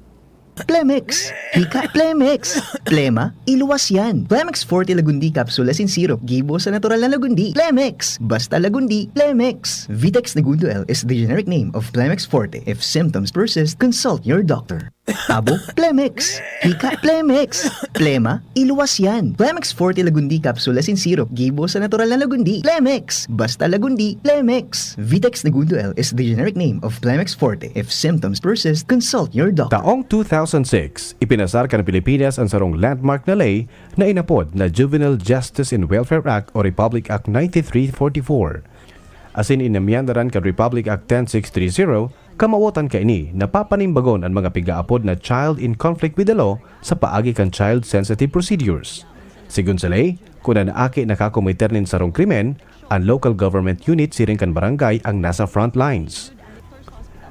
Plemex. Hika, Plemex. Plema, iluwas yan. Plemex Forte Lagundi Capsule as in syrup. Gibo sa natural na Lagundi. Plemex. Basta Lagundi, Plemex. Vitex Negundo L is the generic name of Plemex Forte. If symptoms persist, consult your doctor. Abo, Plemex. Hika, Plemex. Plema, iluwas yan. Plemex Forte Lagundi Capsule as in syrup. Gibo sa natural na Lagundi. Plemex. Basta Lagundi, Plemex. Vitex Negundo L is the generic name of Plemex Forte. If symptoms persist, consult your doctor. Taong two thousand six, ipinasar kan Pilipinas an sarong landmark na ley na inapod na Juvenile Justice and Welfare Act o Republic Act ninety-three forty-four. Asin inamyandaran kan Republic Act ten six three zero, kamawotan kaini na papanimbagon an mga pigaapod na child in conflict with the law sa paagi kan child-sensitive procedures. Sigon sa ley, kun an aki nakakomiter nin sarong krimen, an local government unit siring kan barangay ang nasa front lines.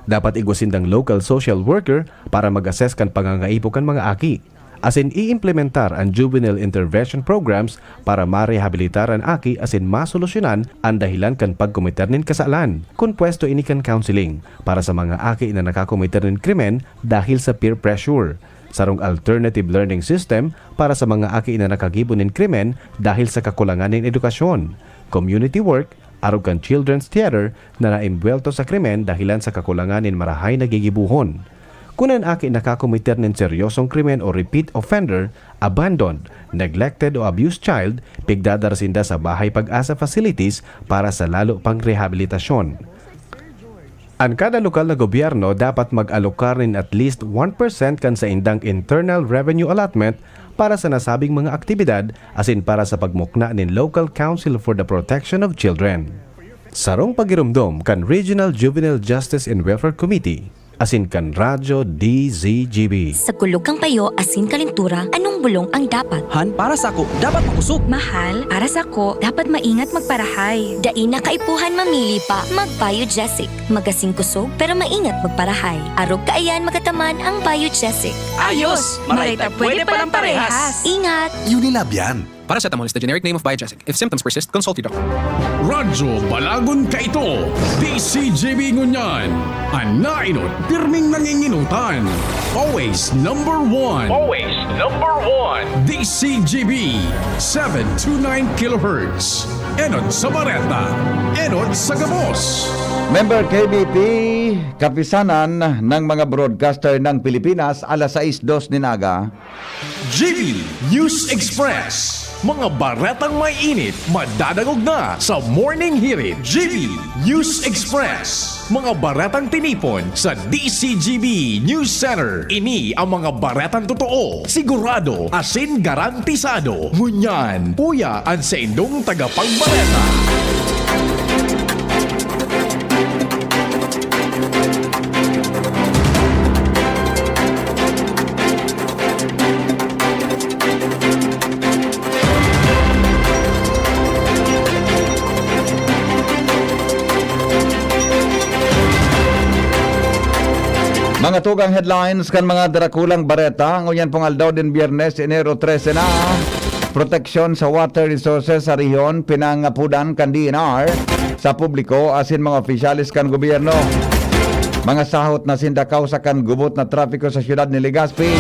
Dapat igwa sindang local social worker para mag-assess kan pangangaipo kan mga aki. Asin iimplementar an juvenile intervention programs para marehabilitar an aki asin masolusyonan an dahilan kan pagkomiter nin kasalan. Kompuesto ini kan counseling para sa mga aki na nakakomiter nin krimen dahil sa peer pressure, sarong alternative learning system para sa mga aki na nakagibo nin krimen dahil sa kakulangan nin edukasyon, community work, arog kan children's theater na naimbwelto sa krimen dahilan sa kakulangan nin marahay na gigibohon. Kun an aki nakakomiter nin seryosong krimen o repeat offender, abandoned, neglected o abused child, pigdadara sinda sa Bahay Pag-asa facilities para sa lalo pang rehabilitasyon. An kada lokal na gobyerno dapat mag-alokar nin at least one percent kan saindang internal revenue allotment para sa nasabing mga aktibidad asin para sa pagmukna nin Local Council for the Protection of Children. Sarong pagiromdom kan Regional Juvenile Justice and Welfare Committee asin kan Radyo D Z G B. Sa kulog kan payo asin kalentura, anong bulong ang dapat? Han, para sako, dapat makosog. Mahal, para sako, dapat maingat magparahay. Dai na kaipuhan mamili pa, mag-Biogesic. Magasin kosog, pero maingat magparahay. Arog kaiyan magataman ang Biogesic. Ayos! Maray ta pwede palang parehas. Ingat! Unilab yan. Paracetamol is the generic name of Biogesic. If symptoms persist, consult your doctor. Radyo Balagon kaito, D C G B ngunyan. An naenot, pirming nanginginutan. Always number one. Always number one. D C G B, seven two nine kilohertz. Enot sa bareta, enot sa gabos. Member K B P, Kapisanan ng mga Broadcaster ng Pilipinas, alas sais dos nin aga. G B News Express. Mga baretang may init, madadangog na sa Morning Hirit. G B News Express. Mga baretang tinipon sa D C G B News Center. Ini ang mga baretang totoo, sigurado, asin garantisado. Ngunyan, uya an saindong tagapagbareta. Mga tugang headlines kan mga darakulang bareta, ngunyan pong aldaw din Biyernes, Enero trese na. Proteksyon sa water resources sa rehiyon, pinangapudan kan D N R sa publiko asin mga opisyales kan gobyerno. Mga sahot na sinda kausa kan gubot na trapiko sa siyudad ni Legazpi,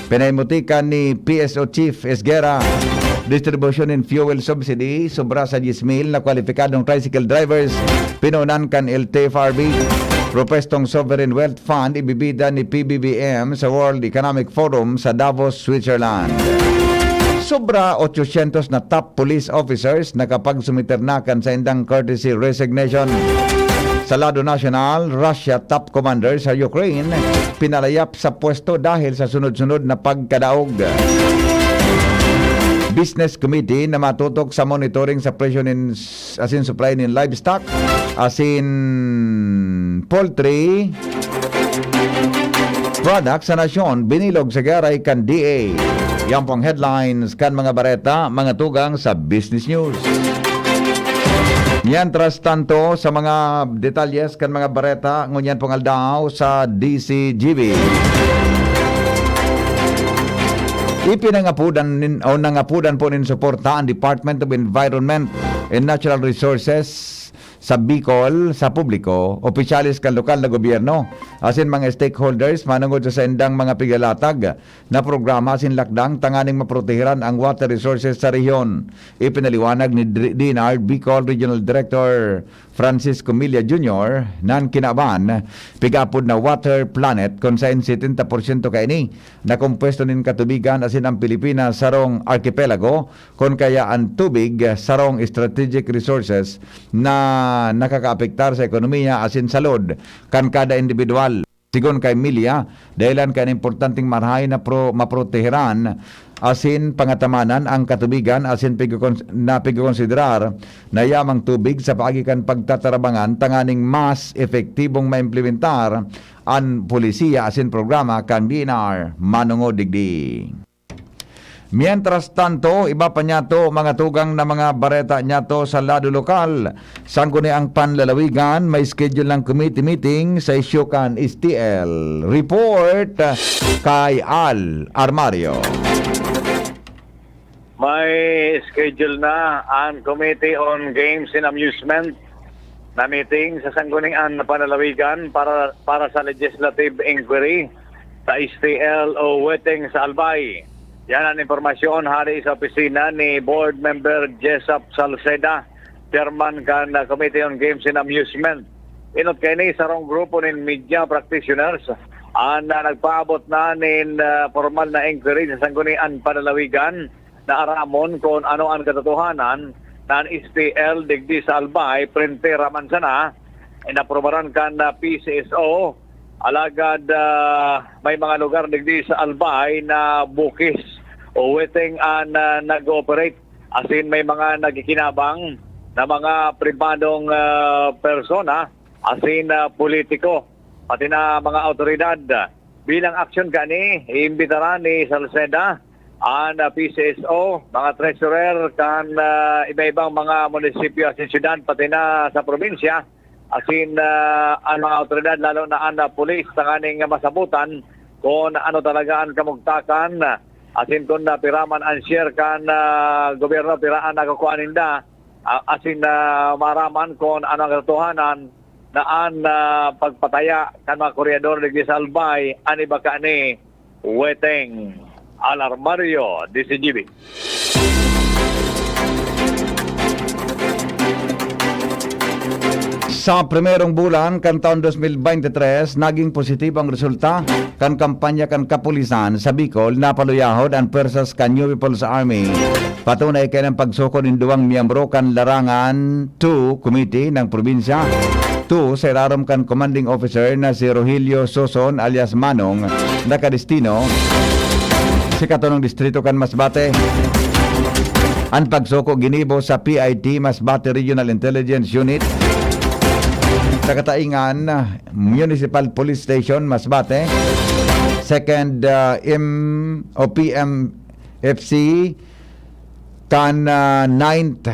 pinahimutikan ni P S O Chief Esguerra. Distribusyon nin fuel subsidy, sobra sa diyes mil na kwalipikadong tricycle drivers, pinunan kan L T F R B. Propwestong sovereign wealth fund ibibida ni P B B M sa World Economic Forum sa Davos, Switzerland. Sobra otsosyentos na top police officers nakapagsumiter na kan saindang courtesy resignation. Sa lado nasyonal, Russia top commander sa Ukraine pinalayap sa pwesto dahil sa sunod-sunod na pagkadaog. Business Committee na matutok sa monitoring sa presyo nin asin supply nin livestock, asin poultry products sa nasyon, binilog sa gyaray kan D A. Yan po ang headlines kan mga bareta, mga tugang sa Business News. Mientras tanto, sa mga detalyes kan mga bareta, ngunyan pong aldaw sa D C G B. Ipinangapudan nin, o nangapudan po nin suporta ang Department of Environment and Natural Resources sa Bicol sa publiko, opisyales kan lokal na gobyerno, asin mga stakeholders manongod sa saindang mga pigalatag na programa asin lakdang tanganing maprotehiran ang water resources sa rehiyon. Ipinaliwanag ni Dr-, D N R Bicol Regional Director Francisco Milla Junior nan kinaban, pigapod na Water Planet, kun saen setenta porsyento kaini na kompuesto nin katubigan asin ang Pilipinas sarong arkipelago, kun kaya an tubig sarong strategic resources na nakakaapektar sa ekonomiya asin salud kan kada indibidwal. Sigon kay Milla, dahelan kan importanteng marahay na pro-, maproteheran asin pangatamanan ang katubigan asin pigkukons-, na pigkokonsiderar na yamang tubig sa paagi kan pagtatarabangan tanganing mas epektibong maimplementar an polisiya asin programa kan D N R manongod digdi. Mientras tanto, iba pa niyato, mga tugang na mga bareta niyato sa lado lokal. Sangguniang panlalawigan, may schedule ng committee meeting sa isyu kan S T L. Report, ah, kay Al Armario. May schedule na ang Committee on Games and Amusement na meeting sa Sangguniang Panlalawigan para, para sa legislative inquiry sa S T L o Weteng sa Albay. Yan ang impormasyon hali sa opisina ni Board Member Jessup Salceda, chairman kan, ah, Committee on Games and Amusement. Inot kaini, sarong grupo nin media practitioners an, ah, nagpaabot na nin, ah, formal na inquiry sa Sangguniang Panlalawigan na aramon kun ano an katotohanan na an S T L digdi sa Albay, prente raman sana, inaprubaran kan, ah, P C S O. Alagad, ah, may mga lugar digdi sa Albay na bukis o weteng an, ah, nag-ooperate, asin may mga nagkikinabang na mga pribadong, ah, persona, asin, ah, politiko, pati na mga awtoridad. Bilang aksyon kani, iimbitaran ni Salceda an, ah, P C S O, mga treasurer kan, ah, iba-ibang mga munisipyo asin syudad, pati na sa probinsya, asin, ah, an mga awtoridad, lalo na an, ah, pulis, tanganing masabotan kun ano talaga an kamugtakan, asin kun, ah, pira man an share kan, ah, gobyerno, pira an nakukua ninda, ah, asin, ah, maaraman kun ano an katotohanan na an, ah, pagpataya kan mga koryador digdi sa Albay, an iba kani, weteng. Al Armario, D C G B. Sa primerong bulan kan taon dos mil bente tres, naging positibo ang resulta kan kampanya kan kapulisan sa Bicol. Napaluyahod an pwersas kan New People's Army. Patunay kaining pagsoko nin duwang miyembro kan Larangan two Committee ng probinsya, two sa irarom kan commanding officer na si Rogelio Soson alias Manong, nakadestino sa ikatunong distrito kan Masbate. An pagsoko ginibo sa P I T Masbate Regional Intelligence Unit sa Kataingan Municipal Police Station, Masbate, Second, ah, M o P M F C, kan, ah, Ninth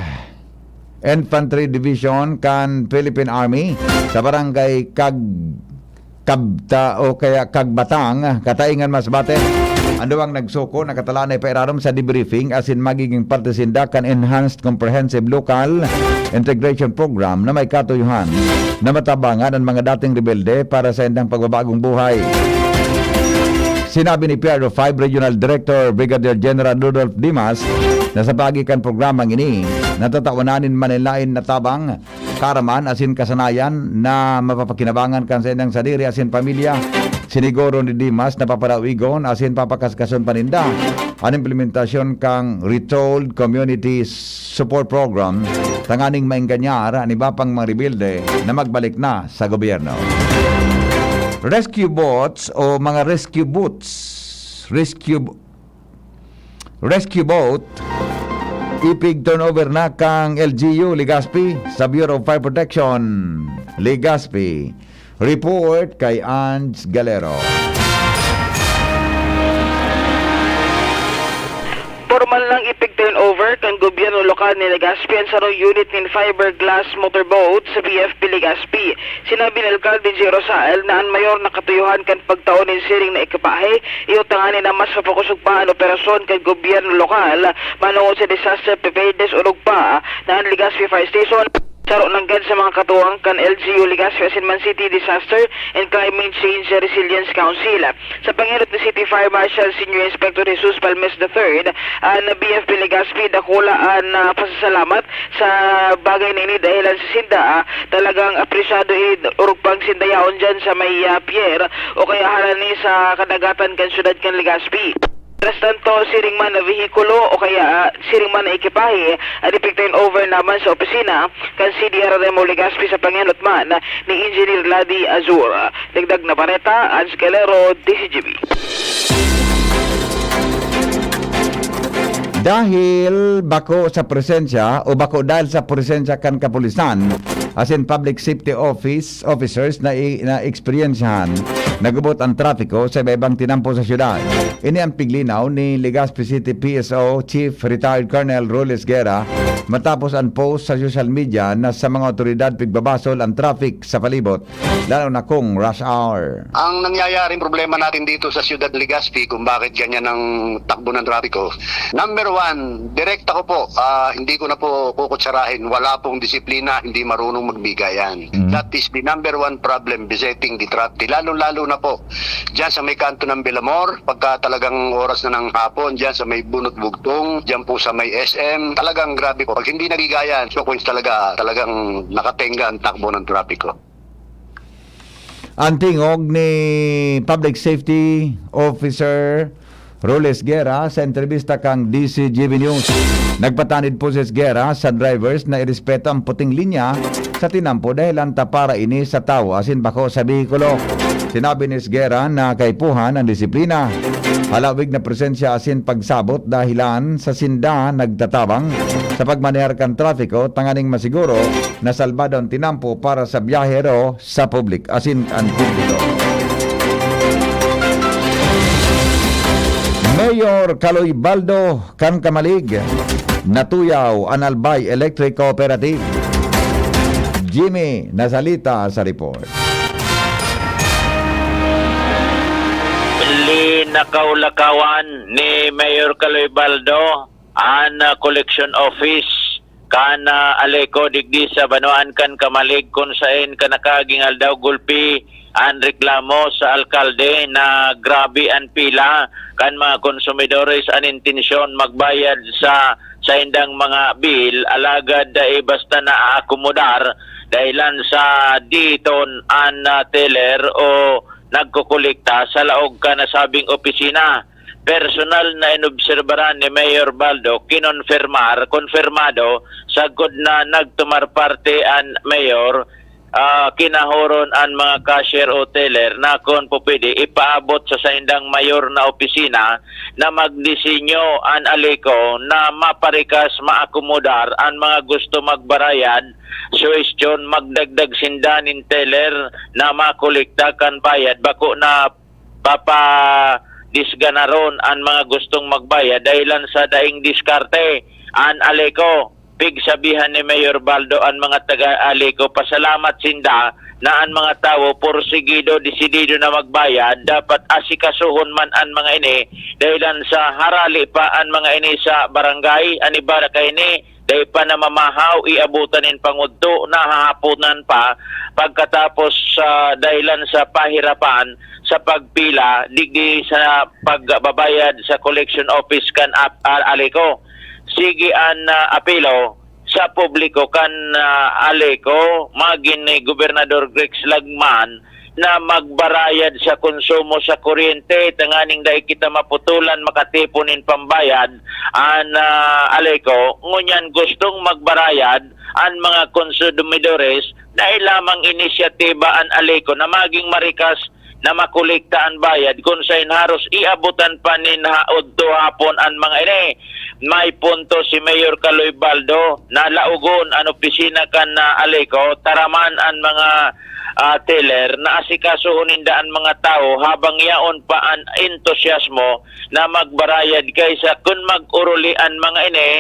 Infantry Division kan Philippine Army sa barangay Kag-, Kabta o kaya Kagbatang, Kataingan, Masbate. An duwang nagsoko nakatalaan na ipairarom sa debriefing asin magiging parte sinda kan Enhanced Comprehensive Local Integration Program na may katuyohan na matabangan an mga dating rebelde para sa indang pagbabagong buhay. Sinabi ni P R O five Regional Director Brigadier General Rudolph Dimas na sa paagi kan programang ini, natatawanan nin manlaen na tabang, kaaraman asin kasanayan na mapapakinabangan kan saindang sadiri asin pamilya. Siniguro ni Dimas na papadawigon asin papakaskason pa ninda an implementasyon kan Retooled Community Support Program tanganing maenganyar an iba pang mga rebelde na magbalik na sa gobyerno. Rescue boats o mga rescue boats, rescue rescue boat, ipig-turnover na kan L G U Legazpi sa Bureau of Fire Protection, Legazpi. Report kay Ange Galero. Pormal nang ipig-turnover kan gobyerno lokal ni Legazpi an sarong unit nin fiberglass motorboat sa B F P Legazpi. Sinabi ni Alkalde Jay Rosal na an mayor na katuyohan kan pagtao nin siring na ekipahe iyo tanganing na mas mapakosog pa an operasyon kan gobyerno lokal manongod sa disaster preparedness, orog pa na an Legazpi Fire Station saro nanggad sa mga katuwang kan L G U Legazpi asin Man City Disaster and Climate Change Resilience Council. Sa pangenot ni City Fire Marshal Senior Inspector Jesus Palmes the third, an B F P Legazpi dakula an, ah, pasasalamat sa bagay na ini dahilan sa sinda, ah, talagang apresyado in orog pang sinda yaon dyan sa may, ah, pier o kaya harani sa kadagatan kan syudad kan Legazpi. Mientras tanto, siring man na vehikulo o kaya, ah, siring man na ekipahe, an ipig-turnover naman sa opisina kan C D R R M o Legazpi sa pangenot man ni Engineer Ladi Azur. Dagdag na bareta, Ange Galero, D Z G B. Dahil bako sa presensya o bako dahil sa presensya kan kapulisan, asin public safety office officers na i-, na eksperyensyahan, nagubot ang trapiko sa iba-ibang tinampo sa syudad. Ini ang piglinaw ni Legazpi City P S O Chief Retired Colonel Roles Guerra matapos an post sa social media na sa mga otoridad pigbabasol ang traffic sa palibot, lalo na kung rush hour. Ang nangyayaring problema natin dito sa Ciudad Legazpi, kung bakit ganyan ang takbo ng trapiko, number one, direkta ko po, ah, hindi ko na po kukutsarahin, wala pong disiplina, hindi marunong magbigayan. Mm. That is the number one problem besetting the traffic, lalo-lalo na po diyan sa may kanto ng Villamor, pagka talagang oras na ng hapon, diyan sa may Bunot Bugtong, diyan po sa may S M, talagang grabe po. Pag hindi nagigayan, so coins talaga, talagang nakatenga ang takbo ng trapiko. Ang tingog ni Public Safety Officer Roles Guerra sa entrebista kan D Z G B News. Nagpatanid po si Guerra sa drivers na irespeto ang puting linya sa tinampo dahilan ta para ini sa tawo asin bako sa behikulo. Sinabi ni Guerra na kaipuhan ang disiplina, halawig na presensya asin pagsabot dahilan sa sinda nagtatabang sa pagmanehar kan trapiko tanganing masiguro na salbado ang tinampo para sa biyahero sa publik-, asin an publiko. Mayor Kaloy Baldo kan Camalig, natuyaw an Albay Electric Cooperative. Jimmy Nazalita sa report. Linakaw-lakawan ni Mayor Kaloy Baldo an, ah, collection office kan, ah, Aleco digdi sa banwaan kan Camalig, kun saen kan nakaaging aldaw gulpi an reklamo sa alkalde na grabe an pila kan mga konsumidores an intensyon magbayad sa saindang mga bill, alagad dai basta naaakomodar dahilan sa diton an, ah, teller o nagkokolekta sa laog kan nasabing opisina. Personal na inobserbaran ni Mayor Baldo, kinonfirmar, konfirmado, sagkod na nagtumar parte an mayor, ah, kinahoron an mga cashier o teller na kun po pwede, ipaabot sa saindang mayor na opisina na magdisenyo an Aleco na maparikas, maakomodar an mga gusto magbarayad, suhestyon, magdagdag sinda nin teller na makolekta kan bayad, bako na papadisganaron an mga gustong magbayad dahilan sa daing diskarte an Aleco. Pigsabihan ni Mayor Baldo an mga taga Aleco, pasalamat sinda na an mga tawo porsigido, desidido na magbayad. Dapat asikasuhon man an mga ini dahilan sa harali pa an mga ini sa barangay. An iba na kaini, dai pa namamahaw, iabutan nin pangudto, nahahaponan pa pagkatapos, ah, dahilan sa pahirapan sa pagpila digdi sa pagbabayad sa collection office kan ap-, a-, Aleco. Sige an, ah, apelo sa publiko kan, ah, Aleco, magin ni Gobernador Grex Lagman, na magbarayad sa konsumo sa kuryente, tanganing dai kita maputulan makatipon nin pambayad an, ah, Aleco. Ngunyan gustong magbarayad an mga konsumidores, dai lamang inisyatiba an Aleco na maging marikas na makolekta an bayad, kun saen haros iabotan pa nin ha-, udto hapon an mga ini. May punto si Mayor Kaloy Baldo na laogon an opisina kan, ah, Aleco, taraman an mga, ah, teller na asikasuhon ninda an mga tawo habang yaon pa an entusiasmo na magbarayad kaysa kun mag-oroli an mga ini,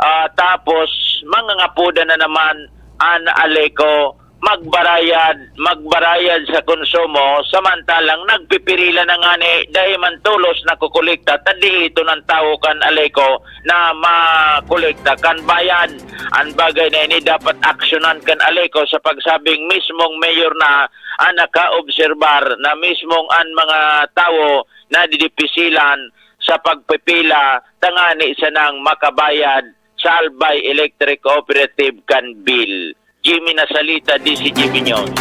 ah, tapos mangangapodan na naman an Aleco magbarayad, magbarayad sa konsumo, samantalang nagpipirila na ngani, dai man tolos nakokolekta, ta dai ito ng tawo kan Aleco na makolekta kan bayad. Ang bagay na ini dapat aksyonan kan Aleco sa pagsabing mismong mayor na ang nakaobserbar na mismong ang mga tawo na didipisilan sa pagpipila tangani sanang makabayad sa Albay Electric Cooperative kan bill. Jimmy Nasalita, D C G B News.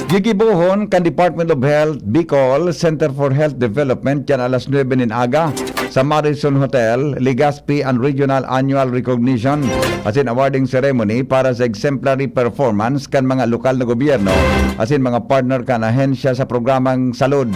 Gigibohon kan Department of Health Bicol Center for Health Development diyan alas nuebe nin aga sa Marrison Hotel, Legazpi, an Regional Annual Recognition asin Awarding Ceremony para sa exemplary performance kan mga lokal na gobyerno asin mga partner kan ahensya sa programang salud.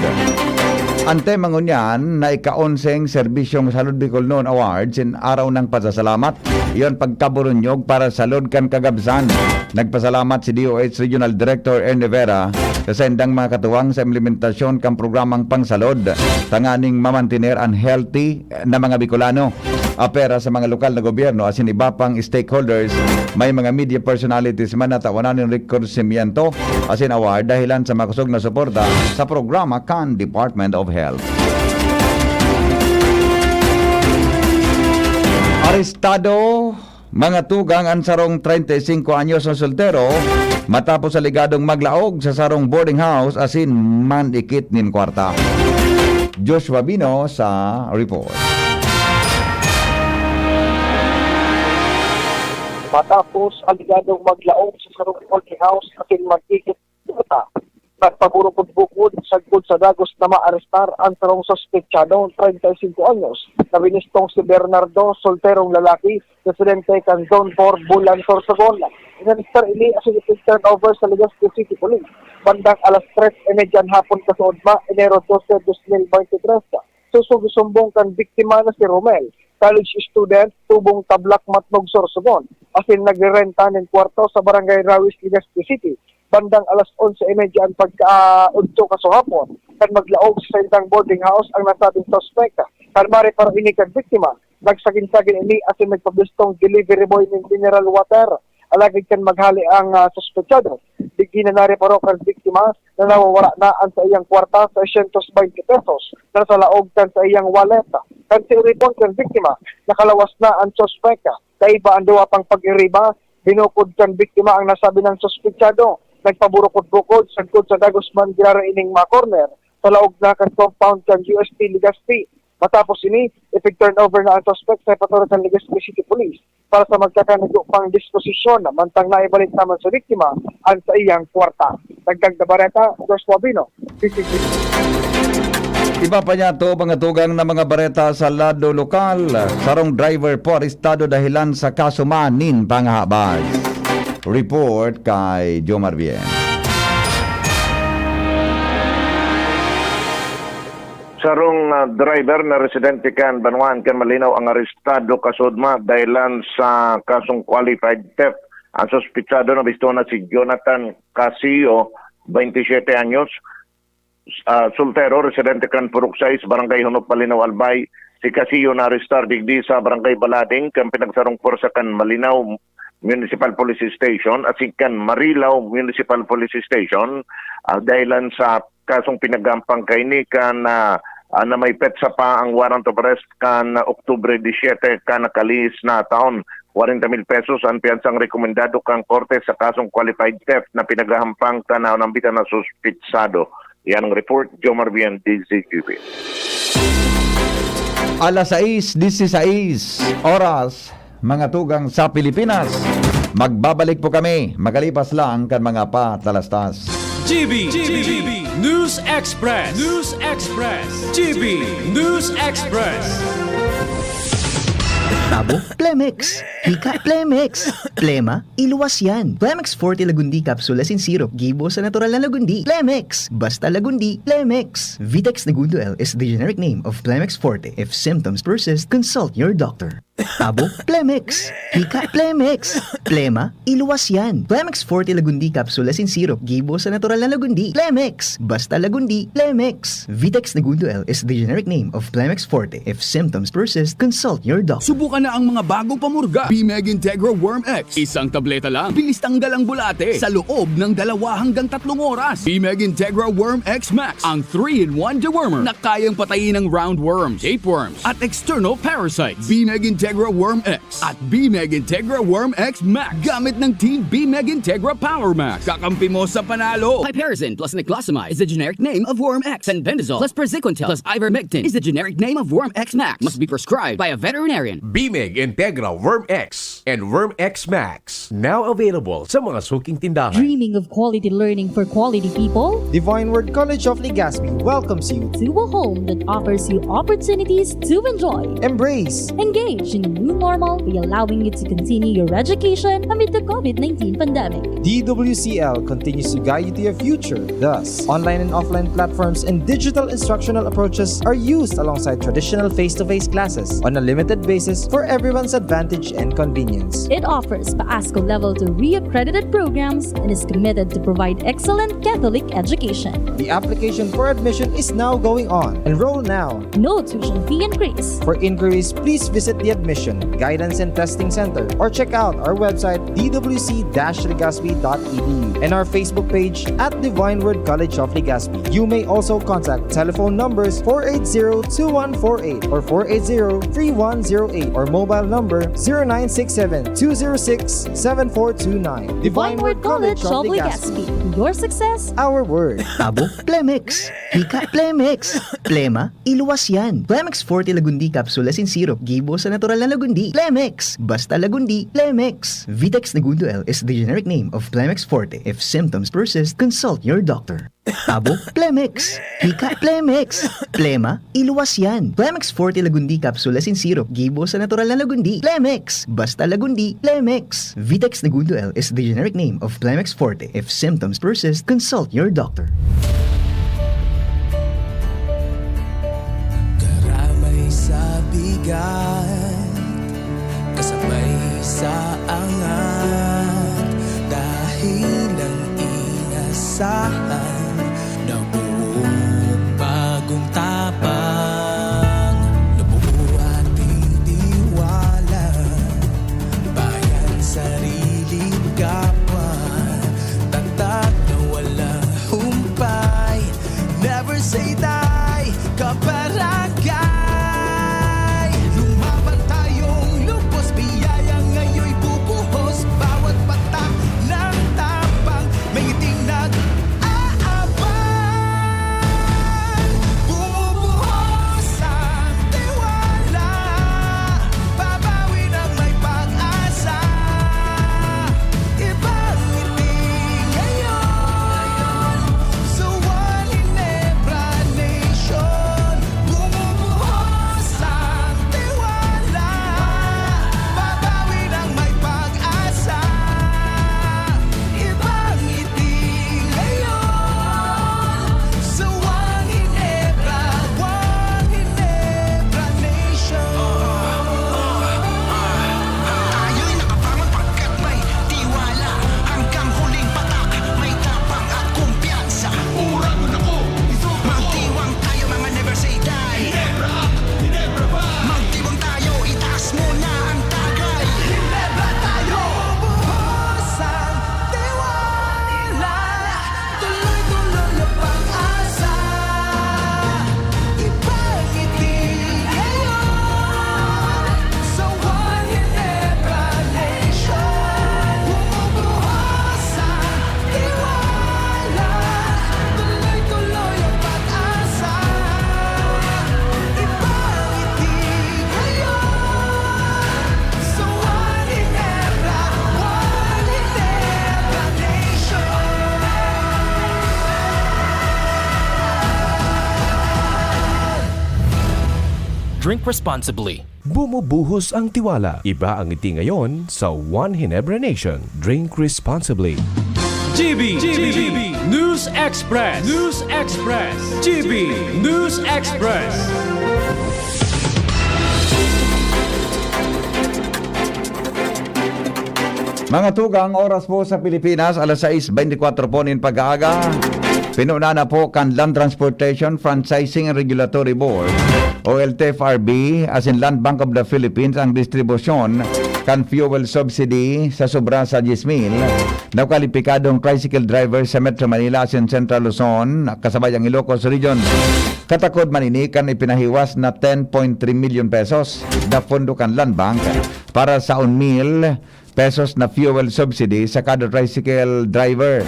An tema ngunyan na ika-onseng Serbisyong Salud Bicol Noon Awards in Araw ng Pasasalamat, iyon pagkaburunyog para sa salud kan kagabsan. Nagpasalamat si D O H Regional Director Ernie Vera sa saindang mga katuwang sa implementasyon kan programang pangsalod tanganing mamantiner an healthy na mga Bicolano. Apera sa mga lokal na gobyerno asin iba pang stakeholders, may mga media personalities man na tawanan nin rekonosimiento asin award dahilan sa makosog na suporta sa programa kan Department of Health. Arestado, mga tugang, an sarong treinta y cinco anyos na soltero matapos alegadong maglaog sa sarong boarding house asin mandikit nin kwarta. Joshua Bino sa report. Matapos alegadong maglaog sa sarong boarding house asin mandikit Bata. Nagpaburukod-bukod sagkod sa dagos na maarestar an sarong suspetsadong treinta y cinco anyos na binistong si Bernardo, solterong lalaki, residente kan Zone four, Bulan, Sorsogon. Inarestar ini asin ipin-turnover sa Legazpi City Police bandang alas tres y media an hapon kasuodma, Enero dose, dos mil bente tres. Susog sumbong kan biktima na si Romel, college student, tubong Tablac, Matnog, Sorsogon, asin nagrerenta nin kwarto sa Barangay Rawis, Legazpi City, bandang alas onse y media an pagkaudto kasuhapon, kan maglaog sa saindang boarding house ang nasabing suspek. Kan mareparo ini kan biktima, nagsagin-sagin ini asin nagpabistong delivery boy nin mineral water. Alagad kan maghale ang, ah, suspetsado, digdi na nareparo kan biktima na nawawara na an saiyang kwarta, seiscientos veinte pesos, na sa laog kan saiyang wallet. Kan siiripon kan biktima, nakalawas na an suspek. Kaiba an duwa pang pag-iriba, binukod kan biktima ang nasabi nang suspetsado. Nagpaburukod-bukod sagkod sa dagos man giraray ining mga korner sa laog na kan compound kan U S T Legazpi. Matapos ini, ipig-turnover na ang suspek sa Epatorio kan Legazpi City Police para sa magkakanigo pang disposisyon, mantang naibalik naman sa biktima ang saiyang kwarta. Dagdag na bareta, Joshua Bino, D C G. Iba pa niyato, mga tugang, na mga bareta sa lado lokal. Sarong driver po arestado dahilan sa kaso man nin panghabas. Report kay Jomar Bien. Sarong, ah, driver na residente kan banwaan kan Malinaw ang arestado kasuodma dahilan sa kasong qualified theft. Ang suspetsado na bisto na si Jonathan Casio, twenty-seven anyos, ah, soltero, residente kan Purok sais, Barangay Hunop, Malinaw, Albay. Si Casio na-arestar digdi sa Barangay Balading kan pinagsarong pwersa kan Malinaw Municipal Police Station asin kan Marilao Municipal Police Station, ah, dahilan sa kasong pinagampang kaini kan, ah, ah, na may petsa pa ang warrant of arrest kan Oktubre disiyete kan nakalihis na taon. Kwarenta mil pesos an piyansang rekomendado kan korte sa kasong qualified theft na pinagahampang kan naunambitan na suspitsado. Yan ang report, Jomar Bien, D Z G B. Alas sais disisais oras, mga tugang sa Pilipinas. Magbabalik po kami makalipas lang kan mga patalastas. G B, G B, News Express, News Express, G B News Express. Tabo, Plemex. Hika, Plemex. Plema, iluwas yan. Plemex Forte Lagundi Capsule as in syrup. Gibo sa natural na Lagundi. Plemex. Basta Lagundi, Plemex. Vitex Negundo L is the generic name of Plemex Forte. If symptoms persist, consult your doctor. Tabo, Plemex. Hika, Plemex. Plema, iluwas yan. Plemex Forte Lagundi Capsule as in syrup. Gibo sa natural na Lagundi. Plemex. Basta Lagundi, Plemex. Vitex Negundo L is the generic name of Plemex Forte. If symptoms persist, consult your doctor. Subukan na ang mga bagong pamurga. Bimeg Integra Worm X. Isang tableta lang. Bilis tanggal ang bulate sa loob ng dalawa hanggang tatlong oras. Bimeg Integra Worm X Max. Ang three-in-one dewormer na kayang patayin ang roundworms, tapeworms, at external parasites. Bimeg Integra Worm X at Bimeg Integra Worm X Max. Gamit ng Team Bimeg Integra Power Max. Kakampi mo sa panalo. Piperazine plus niclosamide is the generic name of Worm X, and bendazole plus praziquantel plus ivermectin is the generic name of Worm X Max. Must be prescribed by a veterinarian. Bimeg Integra Worm X and Worm X Max. Now available sa mga suking tindahan. Dreaming of quality learning for quality people? Divine Word College of Legazpi welcomes you. To a home that offers you opportunities to enjoy, Embrace. Engage in a new normal by allowing you to continue your education amid the COVID nineteen pandemic. D W C L continues to guide you to your future. Thus, online and offline platforms and digital instructional approaches are used alongside traditional face-to-face classes on a limited basis for everyone's advantage and convenience. It offers PASCO Level two reaccredited programs and is committed to provide excellent Catholic education. The application for admission is now going on. Enroll now. No tuition fee increase. For inquiries, please visit the Admission, Guidance and Testing Center or check out our website, d w c dash legazpi dot e d u, and our Facebook page at Divine Word College of Legazpi. You may also contact telephone numbers four eight zero two one four eight or four eight zero three one zero eight or mobile number zero nine six seven two zero six seven four two nine. Divine Word College of Legazpi. Your success, Our word. Tabo, Plemex. Hika, Plemex. Plema, iluwas yan. Plemex Forte Lagundi Capsule as in syrup. Gibo sa natural na Lagundi. Plemex. Basta Lagundi, Plemex. Vitex Negundo L is the generic name of Plemex Forte. If symptoms persist, consult your doctor. Tabo, Plemex. Hika, Plemex. Plema, iluwas yan. Plemex Forte Lagundi Capsule as in syrup. Gibo sa natural na Lagundi. Plemex. Basta Lagundi, Plemex. Vitex Negundo L is the generic name of Plemex Forte. If symptoms persist, consult your doctor. Karamay sa bigat, kasabay sa angat, dahil ang inasahan, nabuo bagong tapang, nabuo ating tiwala, bayan, sarili, kapwa, tatag na walang humpay. Never say die, kabarangay. Lumaban tayong lubos, biyaya ngayon'y bubuhos. Bawat patak ng tapang, may ngiting nag-aabang. Bumubuhos ang tiwala, babawi ng may pag-asa. Ibang ngiti ngayon sa One Ginebra Nation. Bumubuhos Drink responsibly. Bumubuhos ang tiwala. Iba ang ngiti ngayon sa One Ginebra Nation. Drink responsibly. G B, G B, News Express, News Express, G B News Express. Mga tugang, oras po sa Pilipinas, alas sais beintikwatro po nin pag-aaga. Pinuna na po kan Land Transportation Franchising and Regulatory Board o L T F R B asin Land Bank of the Philippines ang distribusyon kan fuel subsidy sa sobra sa diyes mil na kwalipikadong tricycle driver sa Metro Manila asin Central Luzon, kasabay ang Ilocos Region. Katakod man ini kan ipinahiwas na ten point three million pesos na pondo kan Land Bank para sa one mil pesos na fuel subsidy sa kada tricycle driver.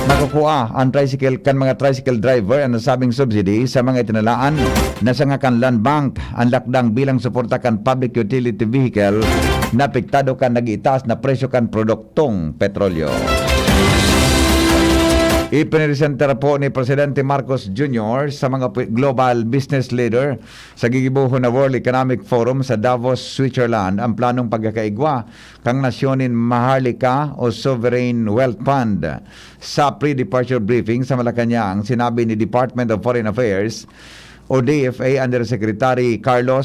Makukua an tricycle kan mga tricycle driver an nasabing subsidy sa mga itinalaan na sanga kan Land Bank an lakdang bilang suporta kan public utility vehicle na apektado kan nag-iitaas na presyo kan produktong petrolyo. Ipinresenta po ni Presidente Marcos Junior sa mga pi-, global business leader sa gigibohon na World Economic Forum sa Davos, Switzerland, ang planong pagkakaigwa kan nasyon nin Maharlika o Sovereign Wealth Fund. Sa pre-departure briefing sa Malacañang, sinabi ni Department of Foreign Affairs o D F A Undersecretary Carlos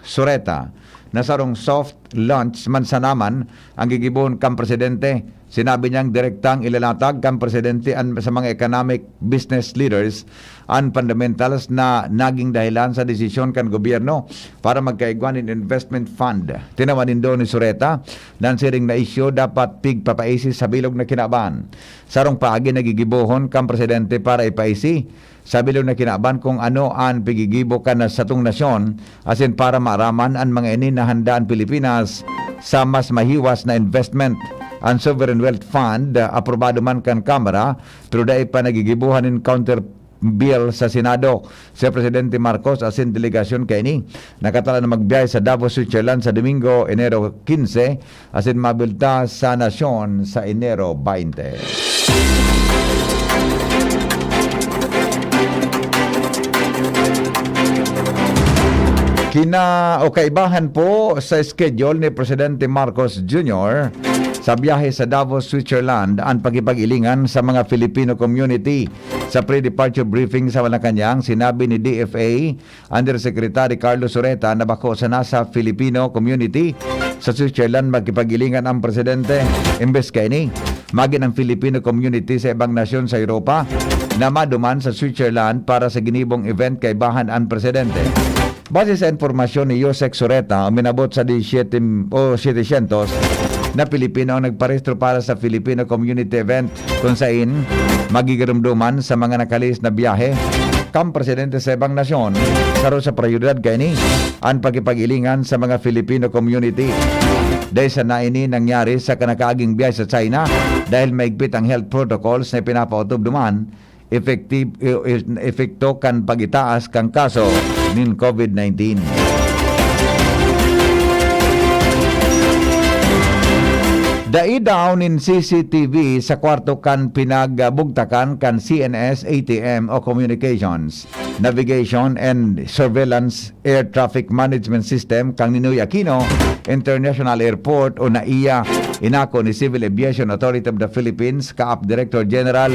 Sureta na sarong soft launch man sana man ang gigibohon kan presidente. Sinabi niyang direktang ilalatag kan presidente an, sa mga economic business leaders an fundamentals na naging dahilan sa desisyon kan gobyerno para magkaigwa nin investment fund. Tinawan nindo ni Sureta na an siring na isyu dapat pigpapaisi sa bilog na kinaban. Sarong paagi na gigibohon kan presidente para ipaisi sa bilog na kinaban kung ano an pigigibo kan satong nasyon, asin para maaraman an mga ini na handa an Pilipinas sa mas mahiwas na investment. An Sovereign Wealth Fund, ah, aprobado man kan Kamara, pero dai pa nagigibohan nin counter bill sa Senado. Si Presidente Marcos asin delegasyon kaini nakatala na magbiyahe sa Davos, Switzerland sa Domingo, Enero quince, asin mabulta sa nasyon sa Enero baynte. Kina o kaibahan po sa schedule ni Presidente Marcos Junior sa biyahe sa Davos, Switzerland, ang pakipag-ilingan sa mga Filipino community. Sa pre-departure briefing sa Malacañang, sinabi ni D F A Undersecretary Carlos Sureta na bako sana sa Filipino community sa Switzerland magkipag-ilingan ang presidente. Imbes kaini, magin ang Filipino community sa ibang nasyon sa Europa na maduman sa Switzerland para sa ginibong event kaibahan ang presidente. Base sa impormasyon ni Yosek Sureta, uminabot sa disiyete o setecientos na Pilipino ang nagparehistro para sa Filipino community event, kung sain magigirumduman sa mga nakalihis na biyahe kan presidente sa ibang nasyon. Saro sa prioridad kaini an pakipag-ilingan sa mga Filipino community. Dai sana ini nangyari sa kanakaaging biyahe sa China dahil mahigpit ang health protocols na pinapaotob duman, effective, e-, e-, epekto kan pag-itaas kan kaso nin COVID nineteen. Dai daw nin C C T V sa kwarto kan pinagbugtakan kan C N S A T M o Communications, Navigation and Surveillance Air Traffic Management System kan Ninoy Aquino International Airport o NAIA. Inako ni Civil Aviation Authority of the Philippines, CAAP Director General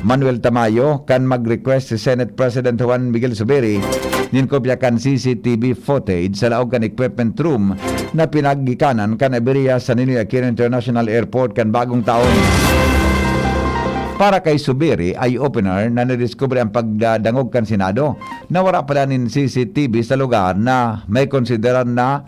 Manuel Tamayo, kan mag-request si Senate President Juan Miguel Zubiri nin kopya kan C C T V footage sa laog kan equipment room na pinaggikanan kan aberya sa Ninoy Aquino International Airport kan bagong taon. Para kay Zubiri, eye-opener na nadiskubre ang pagdadangog kan Senado na wara pala nin C C T V sa lugar na may konsiderar na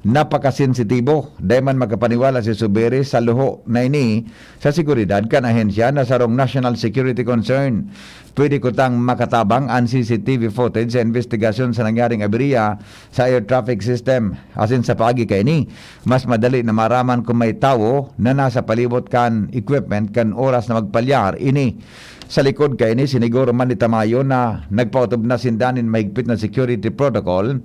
napakasensitibo. Dai man makapaniwala si Zubiri sa luho na ini sa seguridad kan ahensya na sarong national security concern. Pwede kutang makatabang an C C T V footage sa imbestigasyon sa nangyaring aberya sa air traffic system. Asin sa paagi kaini, mas madali na maaraman kung may tawo na nasa palibot kan equipment kan oras na magpalyar ini. Sa likod kaini, siniguro man ni Tamayo na nagpaotob na sinda nin mahigpit na security protocol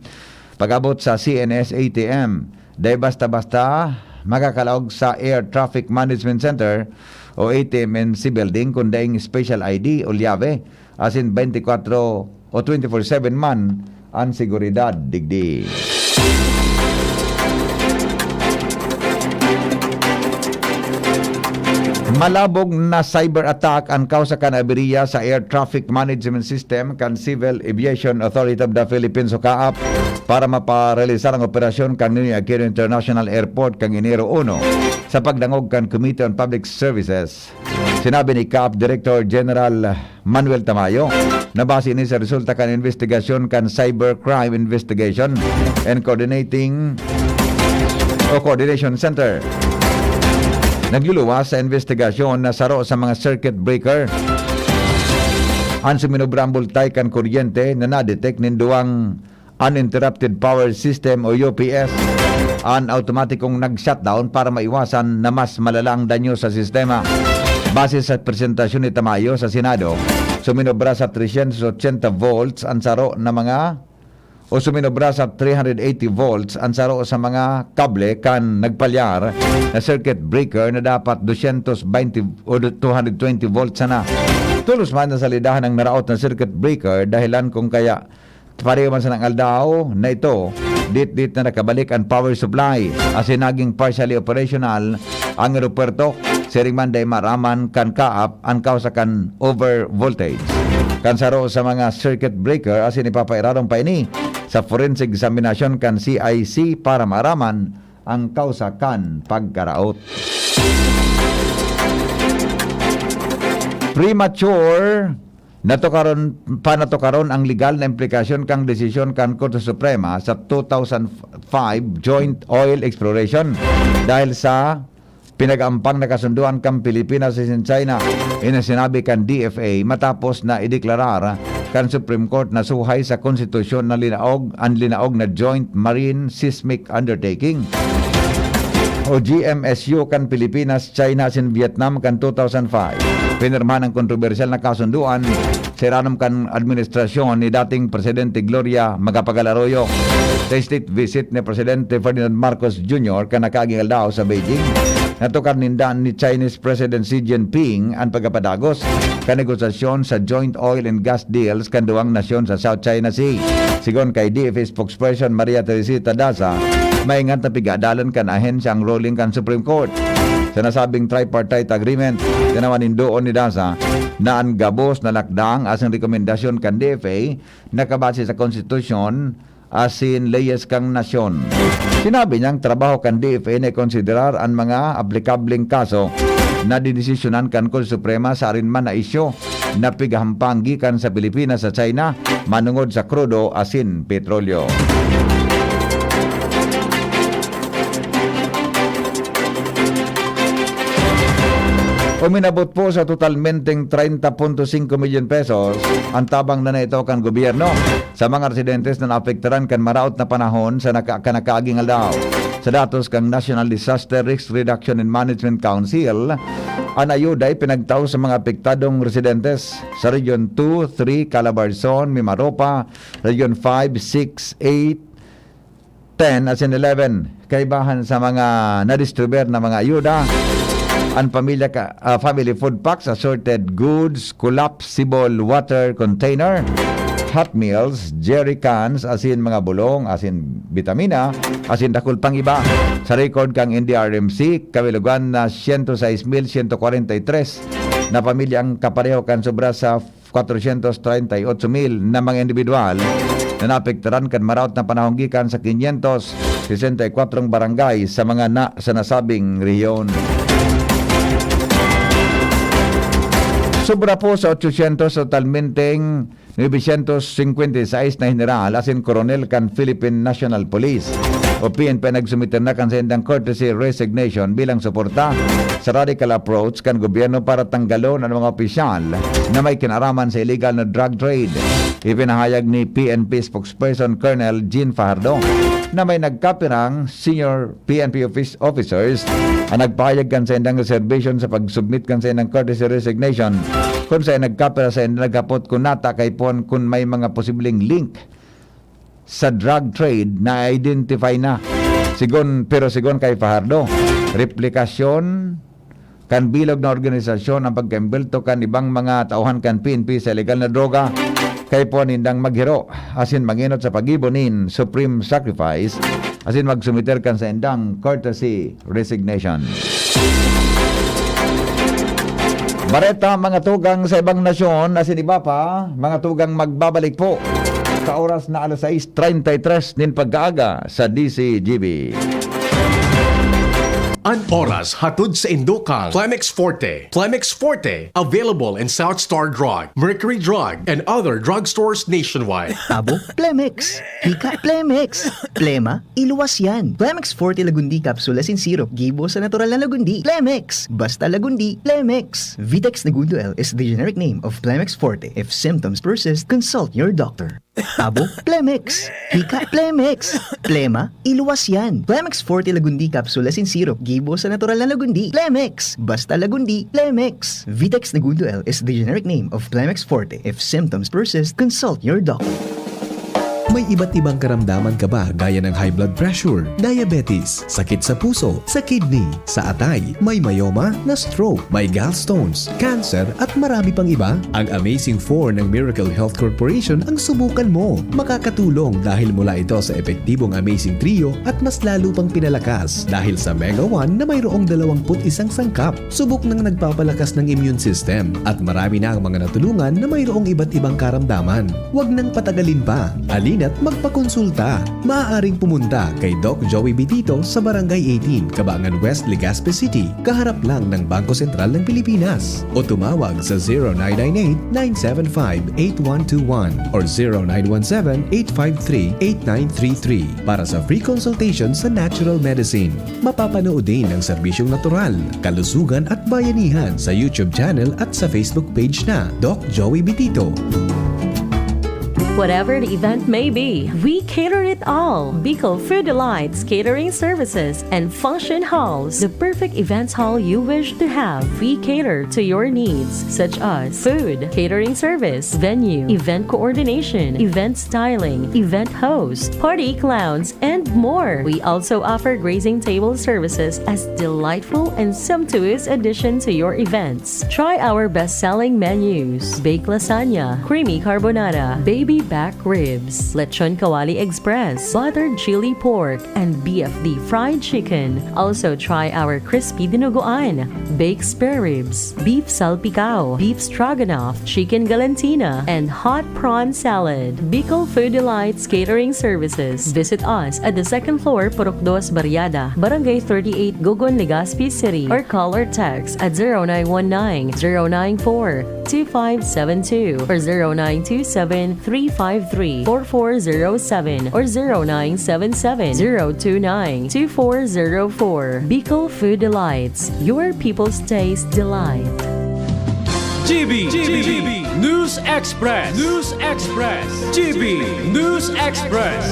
pag-abot sa C N S A T M. Dai basta-basta makakalaog sa Air Traffic Management Center o A T M N C building kun daing special I D o lyave, asin twenty-four o twenty-four seven man an seguridad digdi. Malabog na cyber attack an kausa kan aberya sa Air Traffic Management System kan Civil Aviation Authority of the Philippines o CAAP para maparealisar ang operasyon kan Ninoy Aquino International Airport kan Enero uno sa pagdangog kan Committee on Public Services. Sinabi ni CAAP Director General Manuel Tamayo na base ini sa resulta kan investigasyon kan Cybercrime Investigation and Coordinating o Coordination Center. Nagluluwas sa investigasyon na saro sa mga circuit breaker an suminobra ang bultay kan kuryente na na-detect nin duwang uninterrupted power system o U P S, an automatikong nag-shutdown para maiwasan na mas malala ang danyo sa sistema. Base sa presentasyon ni Tamayo sa Senado, suminobra sa trescientos ochenta volts an saro na mga o suminobra sa three hundred eighty volts an saro sa mga kable kan nagpalyar na circuit breaker na dapat dosyentos baynte o two hundred twenty volts sana. Tolos man na salidahan ang naraot na circuit breaker, dahilan kung kaya pareho man sanang aldaw na ito, dit-dit na nakabalik an power supply, asin naging partially operational ang eropuwerto. Siring man, dai maaraman kan CAAP an kausa kan overvoltage kan saro sa mga circuit breaker, asin ipapairarom pa ini sa forensic examination kan C I C para maaraman ang kausa kan pagkaraot. Premature Natukaron, panatukaron ang legal na implikasyon kan desisyon kan Korte Suprema sa two thousand five joint oil exploration, dahil sa pinag-ampang na kasundoan kan Pilipinas asin China. Ini sinabi kan D F A matapos na ideklarar kan Supreme Court na suhay sa konstitusyon na linaog, ang linaog na Joint Marine Seismic Undertaking o G M S U kan Pilipinas, China asin Vietnam kan two thousand five. Pinirmahan ang kontrobersyal na kasundoan sa iranom kan administrasyon ni dating Presidente Gloria Macapagal Arroyo. Sa state visit ni Presidente Ferdinand Marcos Junior kan nakaaging aldaw sa Beijing, natukar ninda ni Chinese President Xi Jinping an pagkapadagos kan negosasyon sa joint oil and gas deals kan duwang nasyon sa South China Sea. Sigon kay D F A spokesperson Maria Teresita Daza, maingat na pigadalan kan ahensya ang ruling kan Supreme Court. Sa nasabing tripartite agreement, tinawan nindoon ni Daza na an gabos na lakdang asin rekomendasyon kan D F A nakabase sa konstitusyon asin leyes kan nasyon. Sinabi niyang trabaho kan D F A na ikonsiderar an mga aplikableng kaso na didesisyonan kan Korte Suprema sa arin man na isyu na pighahampang gikan sa Pilipinas sa China manongod sa krudo asin petrolyo. Uminabot po sa totalmenteng treinta punto singko milyon pesos ang tabang na naitao kan gobyerno sa mga residentes na naapektaran kan maraot na panahon sa naka-, kan nakaaging aldaw. Sa datos kan National Disaster Risk Reduction and Management Council, an ayuda ay pinagtao sa mga apektadong residentes sa Region two, three, Calabarzon, Mimaropa, Region five, six, eight, ten asin eleven. Kaibahan sa mga na-distribuer na mga ayuda, an pamilya ka, ah, family food packs, assorted goods, collapsible water container, hot meals, jerry cans, asin mga bulong, asin bitamina, asin dakul pang iba. Sa record kan N D R M C, kabilugan na siyento sais mil siyento kwarenta y tres na pamilya ang kapareho kan sobra sa kwatrosyentos treinta y otso mil na mga indibidwal na naapektaran kan maraot na panahon gikan sa kinyentos sesenta y kwatro barangay sa mga na, sa nasabing rehiyon. Sobra po sa otsosyentos totalmenteng nuebesyentos singkwenta y sais na heneral asin koronel kan Philippine National Police o P N P nagsumiter na kan saindang courtesy resignation bilang suporta sa radical approach kan gobyerno para tanggalon an mga opisyal na may kinaraman sa illegal na drug trade. Ipinahayag ni P N P spokesperson Colonel Jean Fajardo na may nagkapirang senior P N P office, officers ang nagpahayag kan saindang reservation sa pag-submit kan saindang courtesy resignation kun saen nagkapira sainda naghapot kun nata kaipuhan kun may mga posibleng link sa drug trade na identify na. Sigon, pero sigon kay Fajardo, replikasyon kan bilog na organisasyon ang pagkaimbelto kan ibang mga tauhan kan P N P sa illegal na droga, kaipuhan nindang maghiro asin mangenot sa paggibo nin supreme sacrifice, asin magsumiter kan saindang courtesy resignation. Bareta, mga tugang sa ibang nasyon, asin iba pa, mga tugang, magbabalik po sa oras na alas sais treinta y tres nin pagkaaga sa D C G B. An oras hatod sa indokang Plemex Forte. Plemex Forte, available in South Star Drug, Mercury Drug, and other drugstores nationwide. Abo, Plemex. Hika, Plemex. Plema, iluwas yan. Plemex Forte Lagundi Capsule asin Syrup, gibo sa natural na lagundi. Plemex! Basta lagundi, Plemex! Vitex Negundo L is the generic name of Plemex Forte. If symptoms persist, consult your doctor. Abo, Plemex! Hika, Plemex! Plema, iluwas yan. Plemex Forte Lagundi Capsule asin Syrup, gibo sa natural na lagundi. Plemex! Basta lagundi, Plemex! Vitex Negundo L is the generic name of Plemex Forte. If symptoms persist, consult your doctor. May iba't ibang karamdaman ka ba, gaya ng high blood pressure, diabetes, sakit sa puso, sa kidney, sa atay, may myoma, na-stroke, may gallstones, cancer, at marami pang iba? Ang Amazing Four ng Miracle Health Corporation ang subukan mo. Makakatulong dahil mula ito sa epektibong Amazing Trio at mas lalo pang pinalakas dahil sa Mega One na mayroong dalawampu't isang sangkap. Subok nang nagpapalakas ng immune system at marami na ang mga natulungan na mayroong iba't ibang karamdaman. Huwag nang patagalin pa. Halina't magpakonsulta. Maaaring pumunta kay Doc Joey Bitito sa Barangay eighteen, Cabangan West, Legazpi City, kaharap lang ng Bangko Sentral ng Pilipinas. O tumawag sa zero nine nine eight, nine seven five, eight one two one or zero nine one seven, eight five three, eight nine three three para sa free consultation sa natural medicine. Mapapanood din ang serbisyong natural, kalusugan at bayanihan sa YouTube channel at sa Facebook page na Doc Joey Bitito. Whatever the event may be, we cater it all. Bicol Food Delights Catering Services and Function Halls, the perfect events hall you wish to have. We cater to your needs, such as food, catering service, venue, event coordination, event styling, event host, party clowns, and more. We also offer grazing table services as delightful and sumptuous addition to your events. Try our best-selling menus: baked lasagna, creamy carbonara, baby back ribs, lechon kawali express, buttered chili pork, and B F D fried chicken. Also try our crispy dinuguan, baked spare ribs, beef salpicao, beef stroganoff, chicken galantina, and hot prawn salad. Bicol Food Delights Catering Services. Visit us at the second floor, Purok Dos Barriada, Barangay thirty-eight, Gogon, Legazpi City, or call or text at zero nine one nine, zero nine four, two five seven two or zero nine two seven, three five three, four four zero seven or zero nine seven seven, zero two nine, two four zero four. Bicol Food Delights, your people's taste delight. G B, G B, News Express, News Express, G B News Express.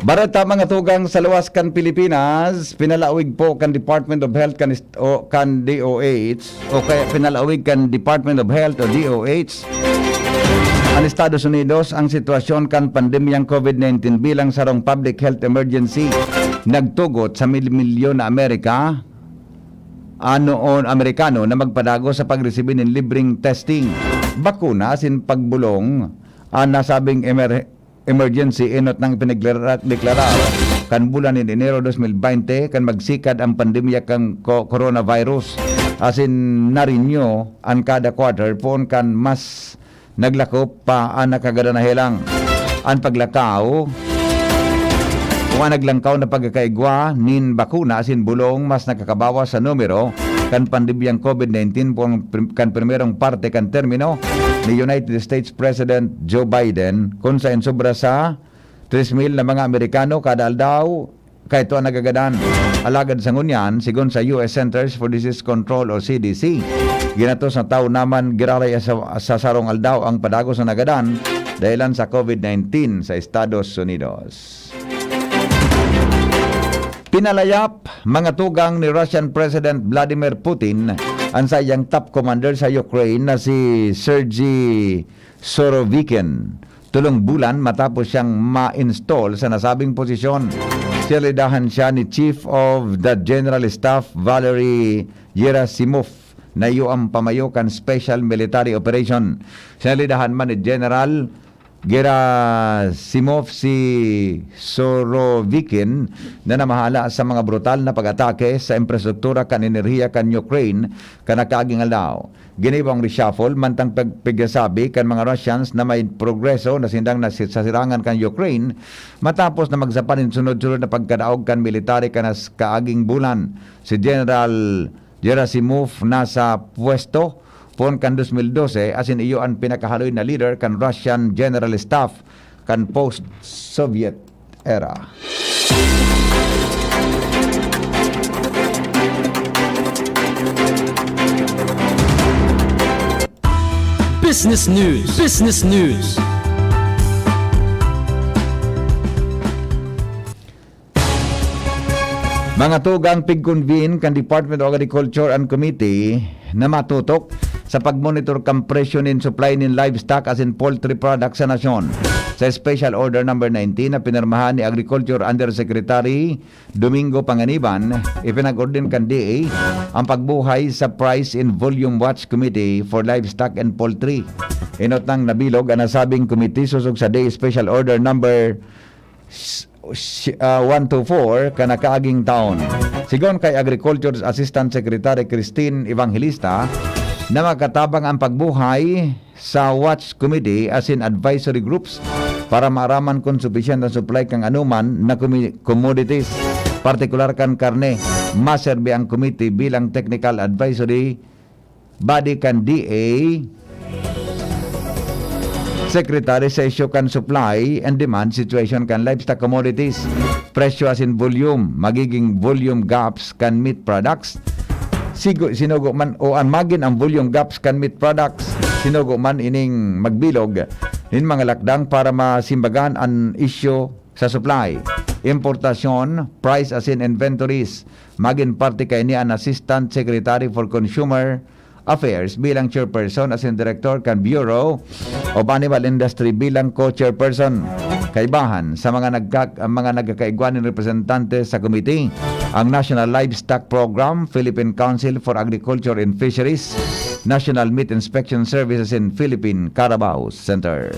Bareta, mga tugang, sa luwas kan Pilipinas, pinalawig po kan Department of Health kan ist- o kan D O H, o kaya pinalawig kan Department of Health o D O H, an Estados Unidos ang sitwasyon kan pandemyang COVID nineteen bilang sarong public health emergency. Nagtugot sa milyon-milyon na Amerika, ano, o Amerikano na magpadagos sa pagresibi nin libreng testing, bakuna asin pagbolong an nasabing emer- emergency enot nang ipinagdeklara kan bulan nin Enero dos mil baynte kan magsikad ang pandemya kan co- coronavirus. Asin narinyo an kada quarter poon kan mas naglakop pa an nakagadan na helang. An paglakaw o an naglangkaw na pagkakaigwa nin bakuna asin bolong mas nakakabawas sa numero kan pandemyang COVID nineteen poon prim- kan primerong parte kan termino ni United States President Joe Biden, kun saen sobra sa tres mil na mga Amerikano kada aldaw kaito an nagagadan. Alagad sa ngunyan, sigon sa U S Centers for Disease Control o C D C, ginatos na tawo naman giraray sa, sa sarong aldaw ang padagos na nagadan dahelan sa COVID nineteen sa Estados Unidos. Pinalayap, mga tugang, ni Russian President Vladimir Putin an saiyang top commander sa Ukraine na si Sergei Surovikin, tolong bulan matapos siyang ma-install sa nasabing posisyon. Sinalidahan siya ni Chief of the General Staff Valery Gerasimov na iyo ang pamayo kan special military operation. Sinalidahan man ni General Gerasimov si Surovikin na namahala sa mga brutal na pag-atake sa infrastruktura kan enerhiya kan Ukraine kan nakaaging aldaw. Ginibo ang reshuffle mantang pag-, pigsasabi kan mga Russians na may progreso na sindang nasi-, sa sirangan kan Ukraine matapos na magsapa nin sunod-sunod na pagkadaog kan military kan nas-, kaaging bulan. Si General Gerasimov nasa pwesto poon kan dos mil dose, asin iyo an pinakahaloy na leader kan Russian General Staff kan post-Soviet era. Business News. Business News. Mga tugang, pig-convene kan Department of Agriculture an committee na matutok sa pagmonitor kan presyo nin supply nin livestock asin poultry products sa nasyon. Sa Special Order Number nineteen na pinirmahan ni Agriculture Undersecretary Domingo Panganiban, ipinag-ordin kan D A ang pagbuhay sa Price and Volume Watch Committee for Livestock and Poultry. Enot nang nabilog an nasabing committee sosog sa D A Special Order Number s-, s-, ah, one two four kan nakaaging taon. Sigon kay Agriculture Assistant Secretary Christine Evangelista, na makatabang ang pagbuhay sa Watch Committee asin advisory groups para maaraman kun supisyente ang supply kan anuman na kumi-, commodities, partikular kan karne. Maserbi ang committee bilang technical advisory body kan D A Secretary sa isyu kan supply and demand situation kan livestock commodities, presyo asin volume, magiging volume gaps kan meat products. Sigo-, sinugo man o an magin ang volume gaps kan meat products, sinugo man ining magbilog nin mga lakdang para masimbagan an isyu sa supply, importasyon, price asin inventories. Magin parte kaini an Assistant Secretary for Consumer Affairs bilang chairperson asin direktor kan Bureau of Animal Industry bilang co-chairperson. Kaibahan sa mga nagka-, ang mga nagkakaigwa nin representante sa committee, ang National Livestock Program, Philippine Council for Agriculture and Fisheries, National Meat Inspection Services and Philippine Carabao Center.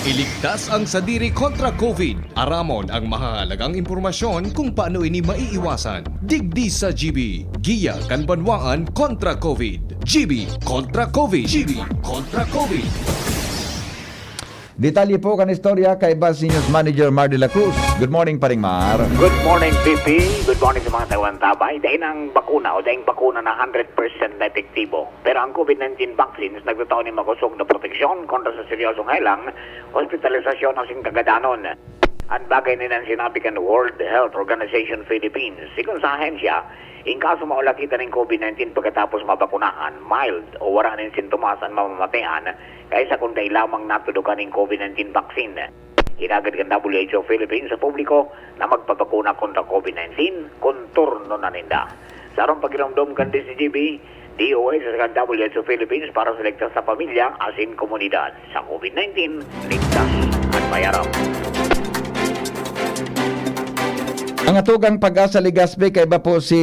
Iligtas ang sadiri kontra COVID. Aramon ang mahahalagang impormasyon kung paano ini maiiwasan. Digdi sa G B, Giya kan Banwaan kontra COVID. G B kontra COVID. G B kontra COVID. Detalye po kan istorya kaiba si News Manager Mar de la Cruz. Good morning, Paring Mar. Good morning, P P. Good morning sa mga taga-Antabay. Dai nang bakuna o daing bakuna na hundred percent na epektibo. Pero ang COVID nineteen vaccines nagtatao nin makosog na proteksyon kontra sa seryosong helang, hospitalisasyon asin kagadanon. An bagay na ini an sinabi kan World Health Organization Philippines. Sigon sa ahensya, in kaso maulakitan nin COVID nineteen pagkatapos mabakunahan, mild o wara nin sintomas an mamamatean kaisa kun dai lamang natudokan nin COVID nineteen vaccine. Hinagad kan W H O Philippines sa publiko na magpabakuna kontra COVID nineteen kun turno na ninda. Sa harong pagiromdom kan D C G B, D O H at kan W H O Philippines para sa ligtas na pamilya asin komunidad. Sa COVID nineteen, ligtas an payaram. Ang atugang Pag-asa Legazpi, kaiba po si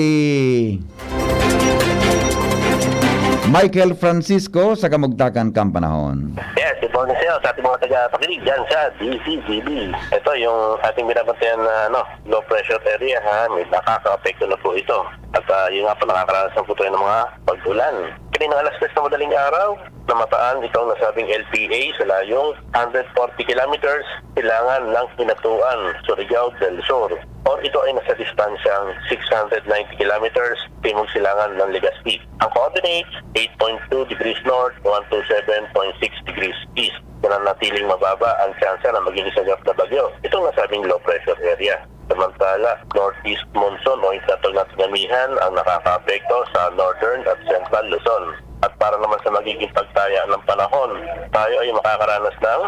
Michael Francisco sa kamugtakan kan panahon. Yes, good morning sa'yo, sa ating mga tagapakinig dyan sa D C G B. Ito yung ating binabantayan na, ano, low pressure area, ha, may nakakaapekto na po ito. At, ah, yun nga po, nakakaranas na po tayo ng mga pag-ulan. Kaninang alas tres na madaling araw, namataan itong nasabing L P A sa layong hundred forty kilometers, Silangan ng Hinatuan, Surigao del Sur. Or ito ay nasa distansyang six hundred ninety kilometers, timog silangan ng Legazpi. Ang coordinates, eight point two degrees north, one two seven point six degrees east. Nananatiling mababa ang tsansa na maging isagap na bagyo itong nasabing low pressure area. Samantala, northeast monsoon o yung tinatawag natin amihan ang nakakaapekto sa northern at central Luzon. At para naman sa magiging pagtaya ng panahon, tayo ay makakaranas ng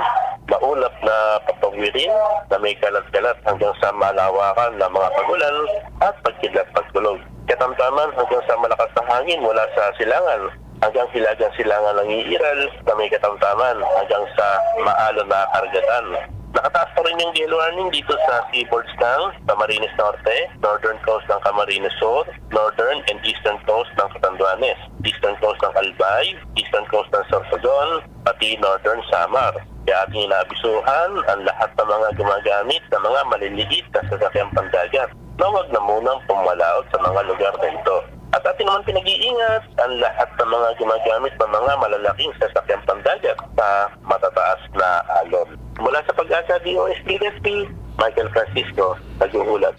maulap na papawirin na may kalat-kalat hanggang sa malawakan na mga pag-ulan at pagkidlat-pagkulog. Katamtaman hanggang sa malakas na hangin mula sa silangan hanggang hilagang silangan ng iiral na may katamtaman hanggang sa maalon na karagatan. Nakataas pa rin yung gale warning dito sa seaboards ng Camarines Norte, northern coast ng Camarines Sur, northern and eastern coast ng Catanduanes, eastern coast ng Albay, eastern coast ng Sorsogon, pati northern Samar. Kaya ating inaabisuhan ang lahat ng mga gumagamit ng mga maliliit na sasakyang pandagat na huwag na munang pumalaot sa mga lugar na ito. At atin naman pinag-iingat ang lahat ng mga gumagamit ng mga malalaking sasakyang pandagat sa matataas na alon. Mula sa Pag-asa D O S T F P, Michael Francisco, nag-uulat.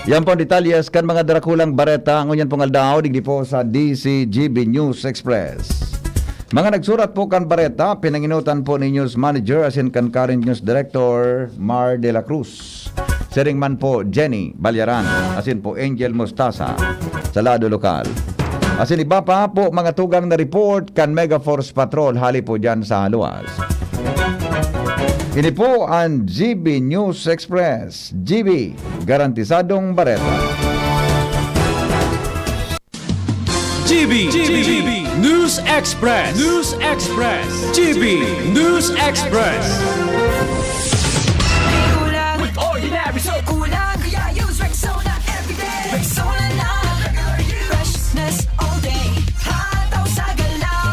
Yan po ang detalyes kan mga darakulang bareta ngunyan pong aldaw, digdi po sa D Z G B News Express. Mga nagsurat po kan bareta, pinanginutan po ni News Manager asin kan current News Director, Mar de la Cruz. Siring man po, Jenny Balyaran, asin po Angel Mostasa sa lado lokal. Asin iba pa po mga tugang na report kan Mega Force Patrol hali po dyan sa haluas. Ini po ang G B News Express. G B, garantisadong bareta. G B, G B, News Express, News Express, G B News Express. Kulang. With ordinary soap. Kulang, kaya use Rexona everyday. Rexona na. Regular use. Freshness all day. Hataw sa galaw.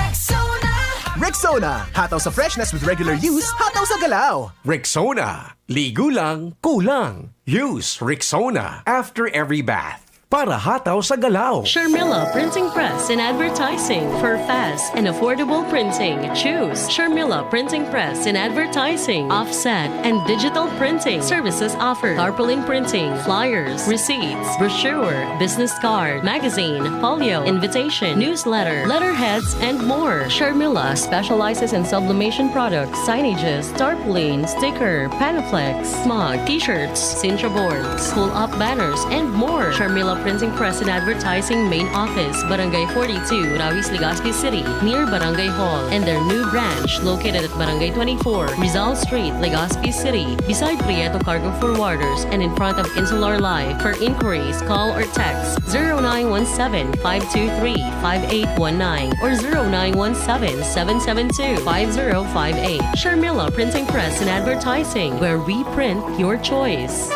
Rexona. Rexona. Hataw sa freshness with regular use. Hataw sa galaw. Rexona. Ligo lang, kulang. Use Rexona after every bath. Para hataw sa galaw. Sharmila Printing Press and Advertising. For fast and affordable printing, choose Sharmila Printing Press and Advertising. Offset and digital printing services offered. Tarpaulin printing, flyers, receipts, brochure, business card, magazine, folio, invitation, newsletter, letterheads, and more. Sharmila specializes in sublimation products, signages, tarpaulin, sticker, Panaflex, mug, t-shirts, Sintra boards, pull-up banners, and more. Sharmila Printing Press and Advertising Main Office, Barangay forty-two, Rawis, Legazpi City, near Barangay Hall, and their new branch located at Barangay twenty-four, Rizal Street, Legazpi City, beside Prieto Cargo Forwarders and in front of Insular Life. For inquiries, call or text zero nine one seven, five two three, five eight one nine or zero nine one seven, seven seven two, five zero five eight. Sharmila Printing Press and Advertising, where we print your choice.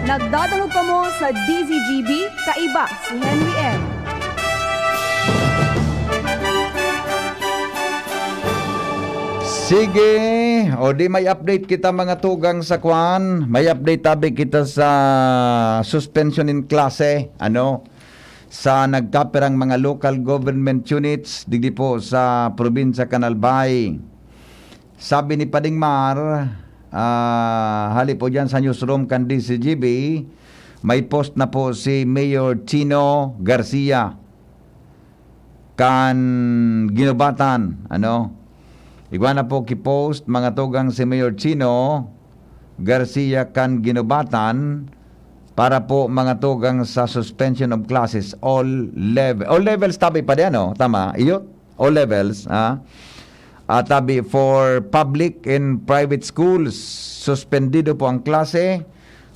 Nagdadangog kamo sa D Z G B, kaiba si Henry M. Sige, o di may update kita, mga tugang, sa kwan. May update tabi kita sa suspension in klase, ano, sa nagkapirang mga local government units digdi po sa probinsya kan Albay. Sabi ni Pading Mar, ah, hali po diyan sa newsroom kan D Z G B, may post na po si Mayor Chino Garcia kan Guinobatan, ano? Igwa na po ki-post, mga tugang, si Mayor Chino Garcia kan Guinobatan para po, mga tugang, sa suspension of classes all level. All levels tabi pa diyan, no? Tama, iyo? O levels, ha? At tabi for public and private schools, suspendido po ang klase.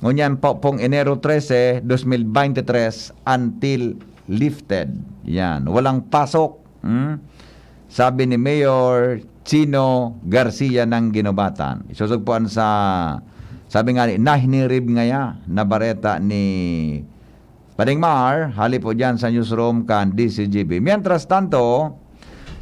Ngunyan po pong Enero trese, dos mil bente tres until lifted. Yan, walang pasok. Hmm? Sabi ni Mayor Chino Garcia ng Guinobatan. Isusugpuan sa, sabi nga ni, nahinirib ngaya na bareta ni Pading Mar, hali po diyan sa newsroom kan D Z G B. Mientras tanto,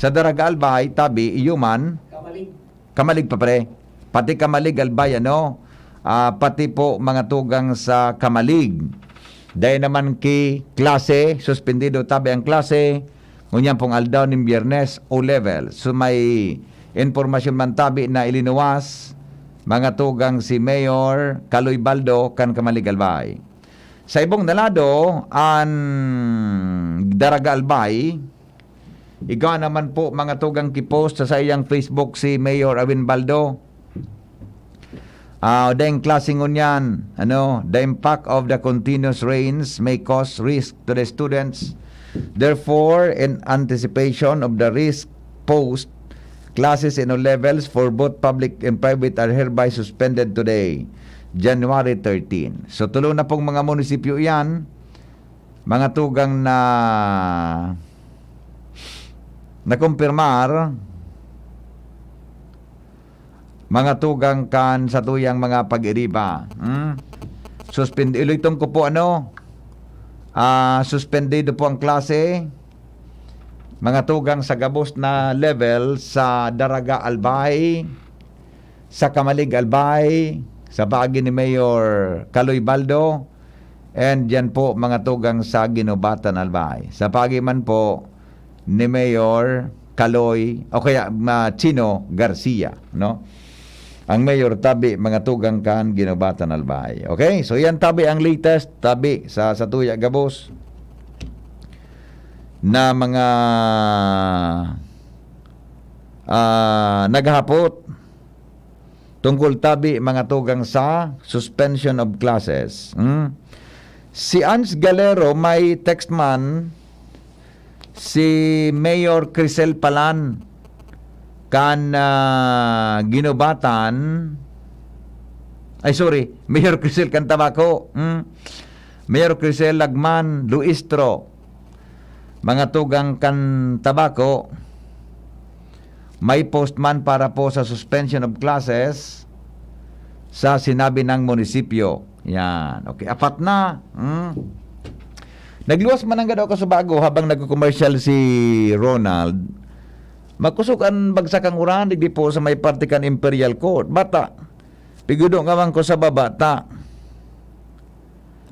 sa Daraga Albay, tabi, iyo man, Kamalig. Kamalig pa, pre. Pati Kamalig, Albay, ano? Ah, pati po mga tugang sa Kamalig. Dahil naman ki klase, suspendido tabi ang klase. Ngunyan pong aldaw nin Biyernes, O level. So may impormasyon man tabi na ilinuwas, mga tugang, si Mayor Kaloy Baldo kan Kamalig, Albay. Sa ibong na lado, an Daraga Albay, igwa naman po mga tugang ki-post sa saiyang Facebook si Mayor Awin Baldo. Ah, dayong klase ngunyan, ano, the impact of the continuous rains may cause risk to the students. Therefore, in anticipation of the risk posed, classes in all levels for both public and private are hereby suspended today, January thirteen. So, tulo na pong mga munisipyo iyan mga tugang na nakumpirmar, mga tugang kan satuyang mga pag-iriba. Hmm? Suspend-, ilitong ko po, ano, ah, suspendido po ang klase, mga tugang, sa gabos na level sa Daraga, Albay, sa Camalig, Albay, sa paagi ni Mayor Kaloy Baldo, and diyan po, mga tugang, sa Guinobatan, Albay. Sa paagi man po ni Mayor Kaloy, o kaya, ma-, Chino Garcia, no? Ang mayor tabi, mga tugang, kan Guinobatan, Albay. Okay? So, yan tabi ang latest, tabi sa, satuya gabos na mga, ah, naghapot tungkol tabi, mga tugang, sa suspension of classes. Hmm? Si Ans Galero may text man, si Mayor Crisel Palan kan, ah, Guinobatan, ay, sorry, Mayor Crisel kan Tabaco. Hmm? Mayor Crisel Lagman Luistro, mga tugang, kan Tabaco, may post man para po sa suspension of classes sa sinabi ng munisipyo. Yan. Okay, apat na. Hmm? Nagluwas man nanggad ako sa bago habang nagko-commercial si Ronald. Makusog an bagsak kan uran, digdi po sa may parte kan Imperial Court. Bata, pigudo nga man ko sa baba, ta.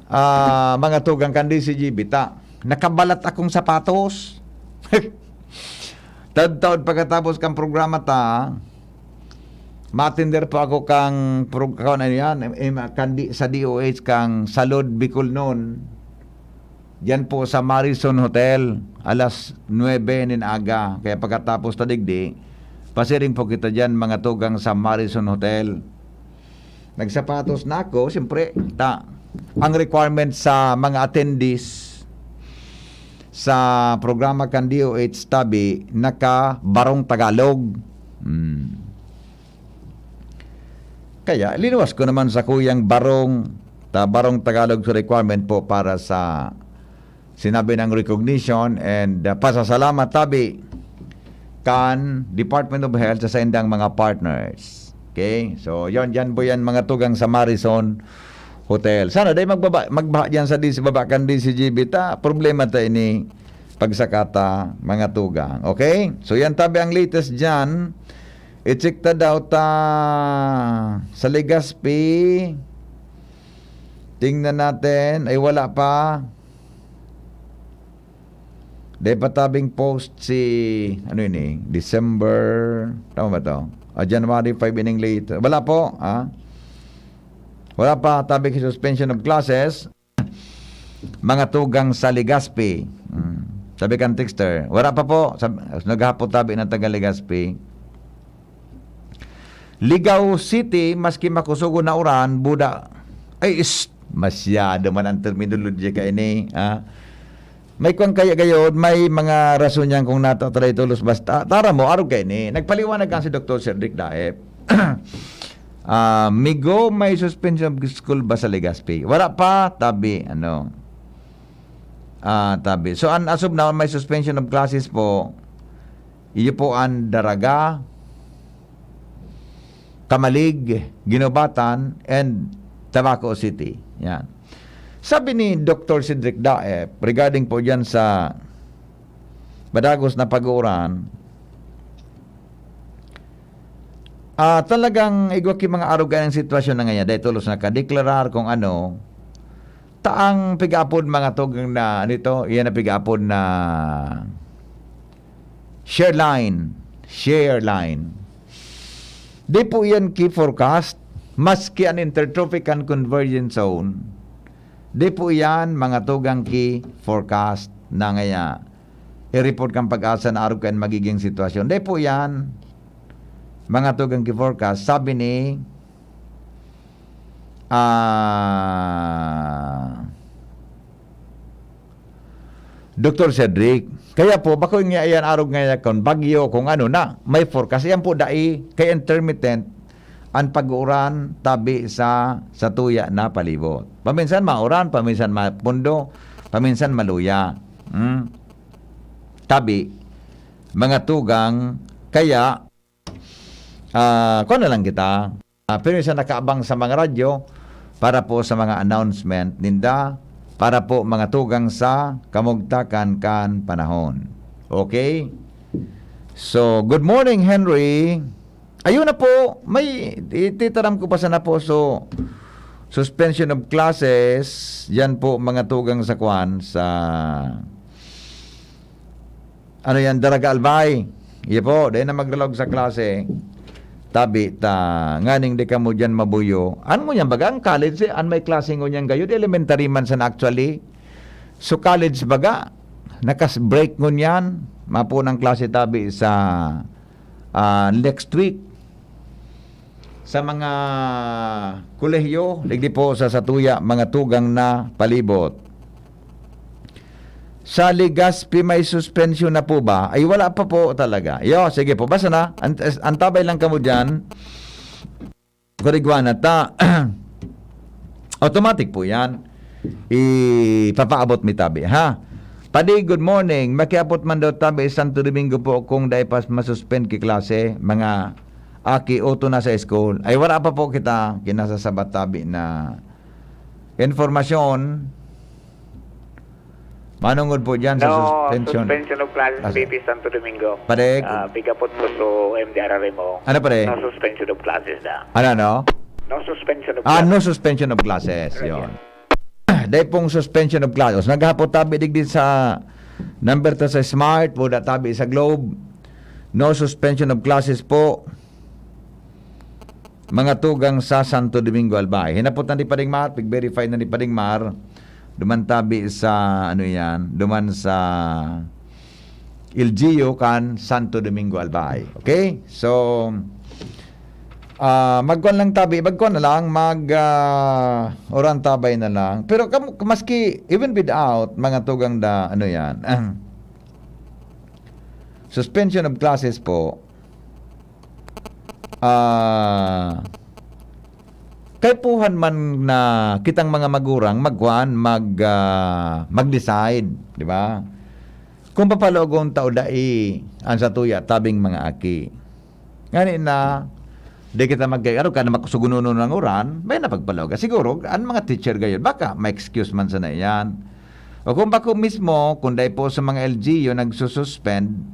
Ah, mga tugang kan D C G B ta. Nakabalat akong sapatos. Taod-taod pagkatapos kan programa ta, matender po ako kang pro-, kan ano yan, im-, im-, kan di-, sa D O H kang Salud Bicol noon. Diyan po sa Marison Hotel, alas nuebe nin aga. Kaya pagkatapos ta digdi, pasiring po kita diyan, mga tugang, sa Marison Hotel. Nagsapatos na ako, siyempre, ta, ang requirement sa mga attendees sa programa kan D O H tabi, naka-barong Tagalog. Hmm. Kaya, linuwas ko naman sa kuyang barong, ta-, barong Tagalog sa requirement po para sa sinabi ng recognition and, uh, pasasalamat tabi kan Department of Health sa saindang mga partners. Okay? So, yon, yan po yan, mga tugang, sa Marison Hotel. Sana dai magbaba, magbaha diyan sa D C, baba kan D C G B ta. Problema ta ini pagsakata, mga tugang. Okay? So, yan tabi ang latest diyan. I-check ta daw ta sa Legazpi. Tingnan natin. Ay, wala pa. Dai pa tabing post si, ano ini, December, tama ba to? Ah, January five ining late. Wala po, ah. Wala pa tabi ki suspension of classes. Mga tugang sa Legazpi. Hmm. Sabi kan texter, "Wala pa po." Sab-, naghapot tabi ng taga Legazpi. Ligao City, maski makusugon na uran, buda. Ay, is, masyado man ang terminology ka ini, ha? May kwan kaya gayod, may mga rason yan kung nata-, taray tolos basta. Tara mo, arog kayo ni. Nagpaliwanag kan si Doktor Cedric Daep. Ah, Migo, may suspension of school ba sa Legazpi? Wala pa, tabi, ano. Ah, tabi. So, an, as of now, may suspension of classes po. Iyo po ang Daraga, Camalig, Guinobatan, and Tabaco City. Yan. Sabi ni Doktor Cedric Daep, regarding po diyan sa madagos na pag-uuran, ah, talagang igwa ki mga arog ang sitwasyon na ngayon. Dahil tulos nakadeklarar kung ano, ta ang pig-apod, mga tugang, na, ano ito, iyan ang pig-apod na share line. Share line. Di po iyan ki-forecast, maski an Intertropical Convergence Zone. Di po iyan, mga tugang, ki-forecast na ngaya i-report kan PAGASA na arog kayan magiging sitwasyon. Di po iyan, mga tugang, ki-forecast. Sabi ni, ah, Doktor Cedric, kaya po, bako nga iyan arog nga iyan kon bagyo, kung ano na, may forecast. Iyan po dai, kay intermittent, an pag-uuran tabi sa, sa tuya na palibot. Paminsan mauran, paminsan mapundo, paminsan maluya. Hmm? Tabi, mga tugang, kaya, ah, kuwan na lang kita. Ah, pero sa nakaabang sa mga radyo, para po sa mga announcement ninda, para po mga tugang sa kamugtakan kan panahon. Okay? So, good morning, Henry. Ayun na po, may ititaram ko pa sana po. So, suspension of classes, yan po mga tugang sa kwan, sa, ano yan, Daraga Albay. Iya po, dahil na magdalog sa klase. Tabi ta, nganing di kamo dyan mabuyo. Ano ngunyan baga ang college, eh? An may klase ngunyan gayo, elementary man sana actually. So college baga, nakas-break ngunyan. Mapunang klase tabi sa, ah, next week. Sa mga kolehiyo, digdi po sa satuya, mga tugang na palibot. Sa Legazpi may suspensyon na po ba? Ay, wala pa po talaga. Yo, sige po, basta na. An-, antabay lang kamo dyan. Kurigwa na ta. Automatic po yan. Ipapaabot mi tabi, ha? Padi, good morning. Makiabot man daw tabi Santo Domingo po kung dai pa masuspend ki klase. Mga aki, uto na sa school. Ay, wala pa po kita kinasasabat tabi na informasyon. Manungod po dyan sa No suspension. suspension of classes Asa? dito sa Santo Domingo. Pare, Ah, big up po sa M D R R M O. Ano, pare? No suspension of classes na. Ano, no? No suspension of Ah, classes. no suspension of classes. Correct, Yon. Dahil pong suspension of classes. Naghapot tabi digdi sa number ta sa Smart, po da tabi sa Globe. No suspension of classes po. Mga tugang sa Santo Domingo, Albay. Hinapot na ni Pading Mar, pig-verify na ni Pading Mar. Duman tabi sa, ano yan, duman sa L G U kan Santo Domingo, Albay. Okay? So, ah, magkuan lang tabi, magkuan na lang, mag, ah, uran tabay na lang. Pero kam-, maski, even without, mga tugang da, ano yan, suspension of classes po, ah, kaipuhan man na kitang mga magurang magkuan, mag, ah, mag-decide, di ba? Kung papalogon ta o dai an satuya tabing mga aki. Ngani na, di kita magkay-, ano ka na makusugununon ng uran, may napagpaloga. Siguro, ang mga teacher gayon, baka ma-excuse man sana yan. O kung bako mismo, kung dai po sa mga L G U nagsususpend,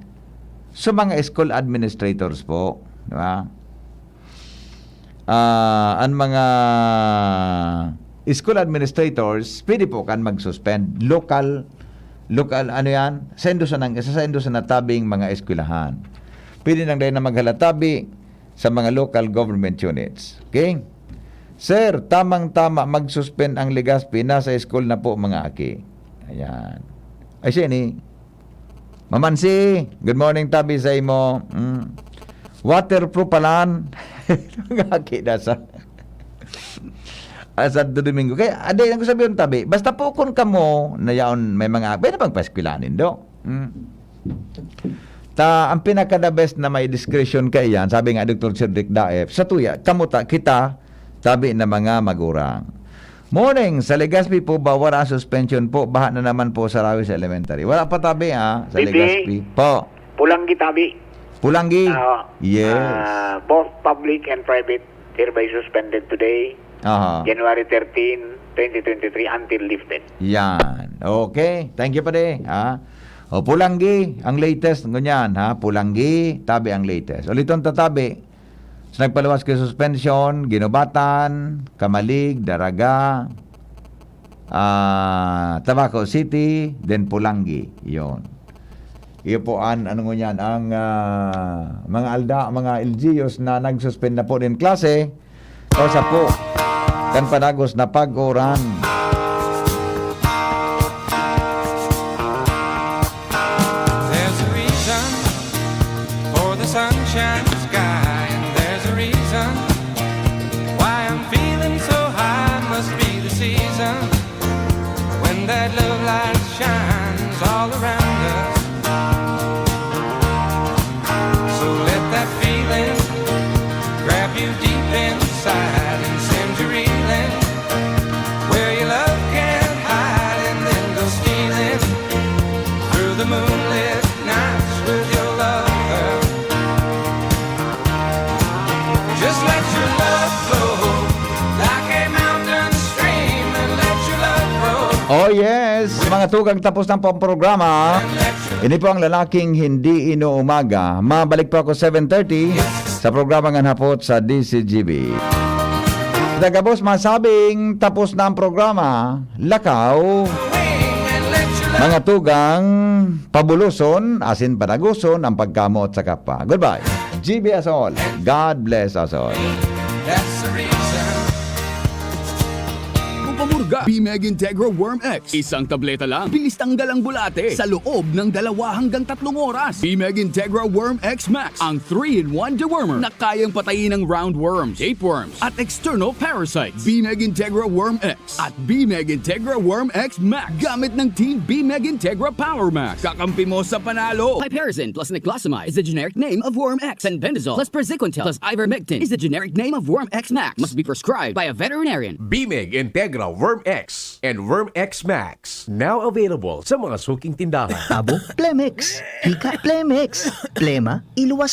sa mga school administrators po, di ba? Ah, ang mga school administrators, pwede po kan mag-suspend. Local, local, ano yan? Sa indo sa nang, sa, sa indo sa natabing mga eskwelahan. Pwede nang dahil na maghalatabi sa mga local government units. Okay? Sir, tamang-tama, mag-suspend ang Legazpi. Nasa school na po, mga aki. Ayan. Ay, siya ni Mamansi, good morning, tabi sa imo. Mm. Waterproof palan. Mga aki na sa, ah, Santo Domingo. Kaya, aday, ang sabihin, tabi, basta po kun kamo, na yaon may mga, pwede pang paeskwelahan nindo. Mm. Ta, ang pinaka the best na may discretion kaiyan, sabi nga, Doktor Cedric Daep, sa tuya, kamo ta, kita, tabi na mga magurang. Morning, sa Legazpi po ba, wala ang suspension po? Baha na naman po sa Rawi sa elementary. Wala pa tabi, ah, sa Bibi. Legazpi. Po. Pulanggi tabi. Pulanggi? Oo. Yes. Ah, both public and private hereby suspended today, Aha. January thirteen, twenty twenty-three, until lifted. Yan. Okay. Thank you, pare. Ha? O, Pulanggi, ang latest, ngunyan, ha? Pulanggi, tabi ang latest. Uliton ta, tabi. So, nagpaluwas ki suspension, Guinobatan, Camalig, Daraga, ah, Tabaco City, then Pulanggi. Yon. Iyo po an, ano ngunyan, ang, ah, mga alda, mga L G Us na nag-suspend na po din klase. Kausa po, kan panagos na pag-uran. There's a reason for the sunshine sky, and there's a reason why I'm feeling so high. Must be the season when that love light shines all around us. So let that feeling grab you deep inside and send you reeling where your love can't hide, and then go stealing Oh yes, mga tugang, tapos na po ang programa. Ini po ang Lalaking Hindi Inuumaga. Mabalik po ako seven thirty sa programa Ngan Hapot sa D C G B. Tagabos, masabing tapos na ang programa. Lakaw, mga tugang, pabuloson, asin panaguson ang pagkamot sa kapwa. Goodbye. G B us all. God bless us all. That's the reason. Kung pamurga, Bimeg Integra Worm X. Isang tableta lang. Bilis tanggal ang bulate sa loob ng dalawa hanggang tatlong oras. Bimeg Integra Worm X Max, ang three-in-one dewormer na kayang patayin ang roundworms, tapeworms, at external parasites. Bimeg Integra Worm X at Bimeg Integra Worm X Max. Gamit ng Team Bimeg Integra Power Max. Kakampi mo sa panalo. Piperazine plus niclosamide is the generic name of Worm X, and bendazole plus praziquantel plus ivermectin is the generic name of Worm X Max. Must be prescribed by a veterinarian. Bimeg Integra Worm X and Worm X Max, now available sa mga suking tindahan. Abo, Plemex. Hika, Plemex. Plema, iluwas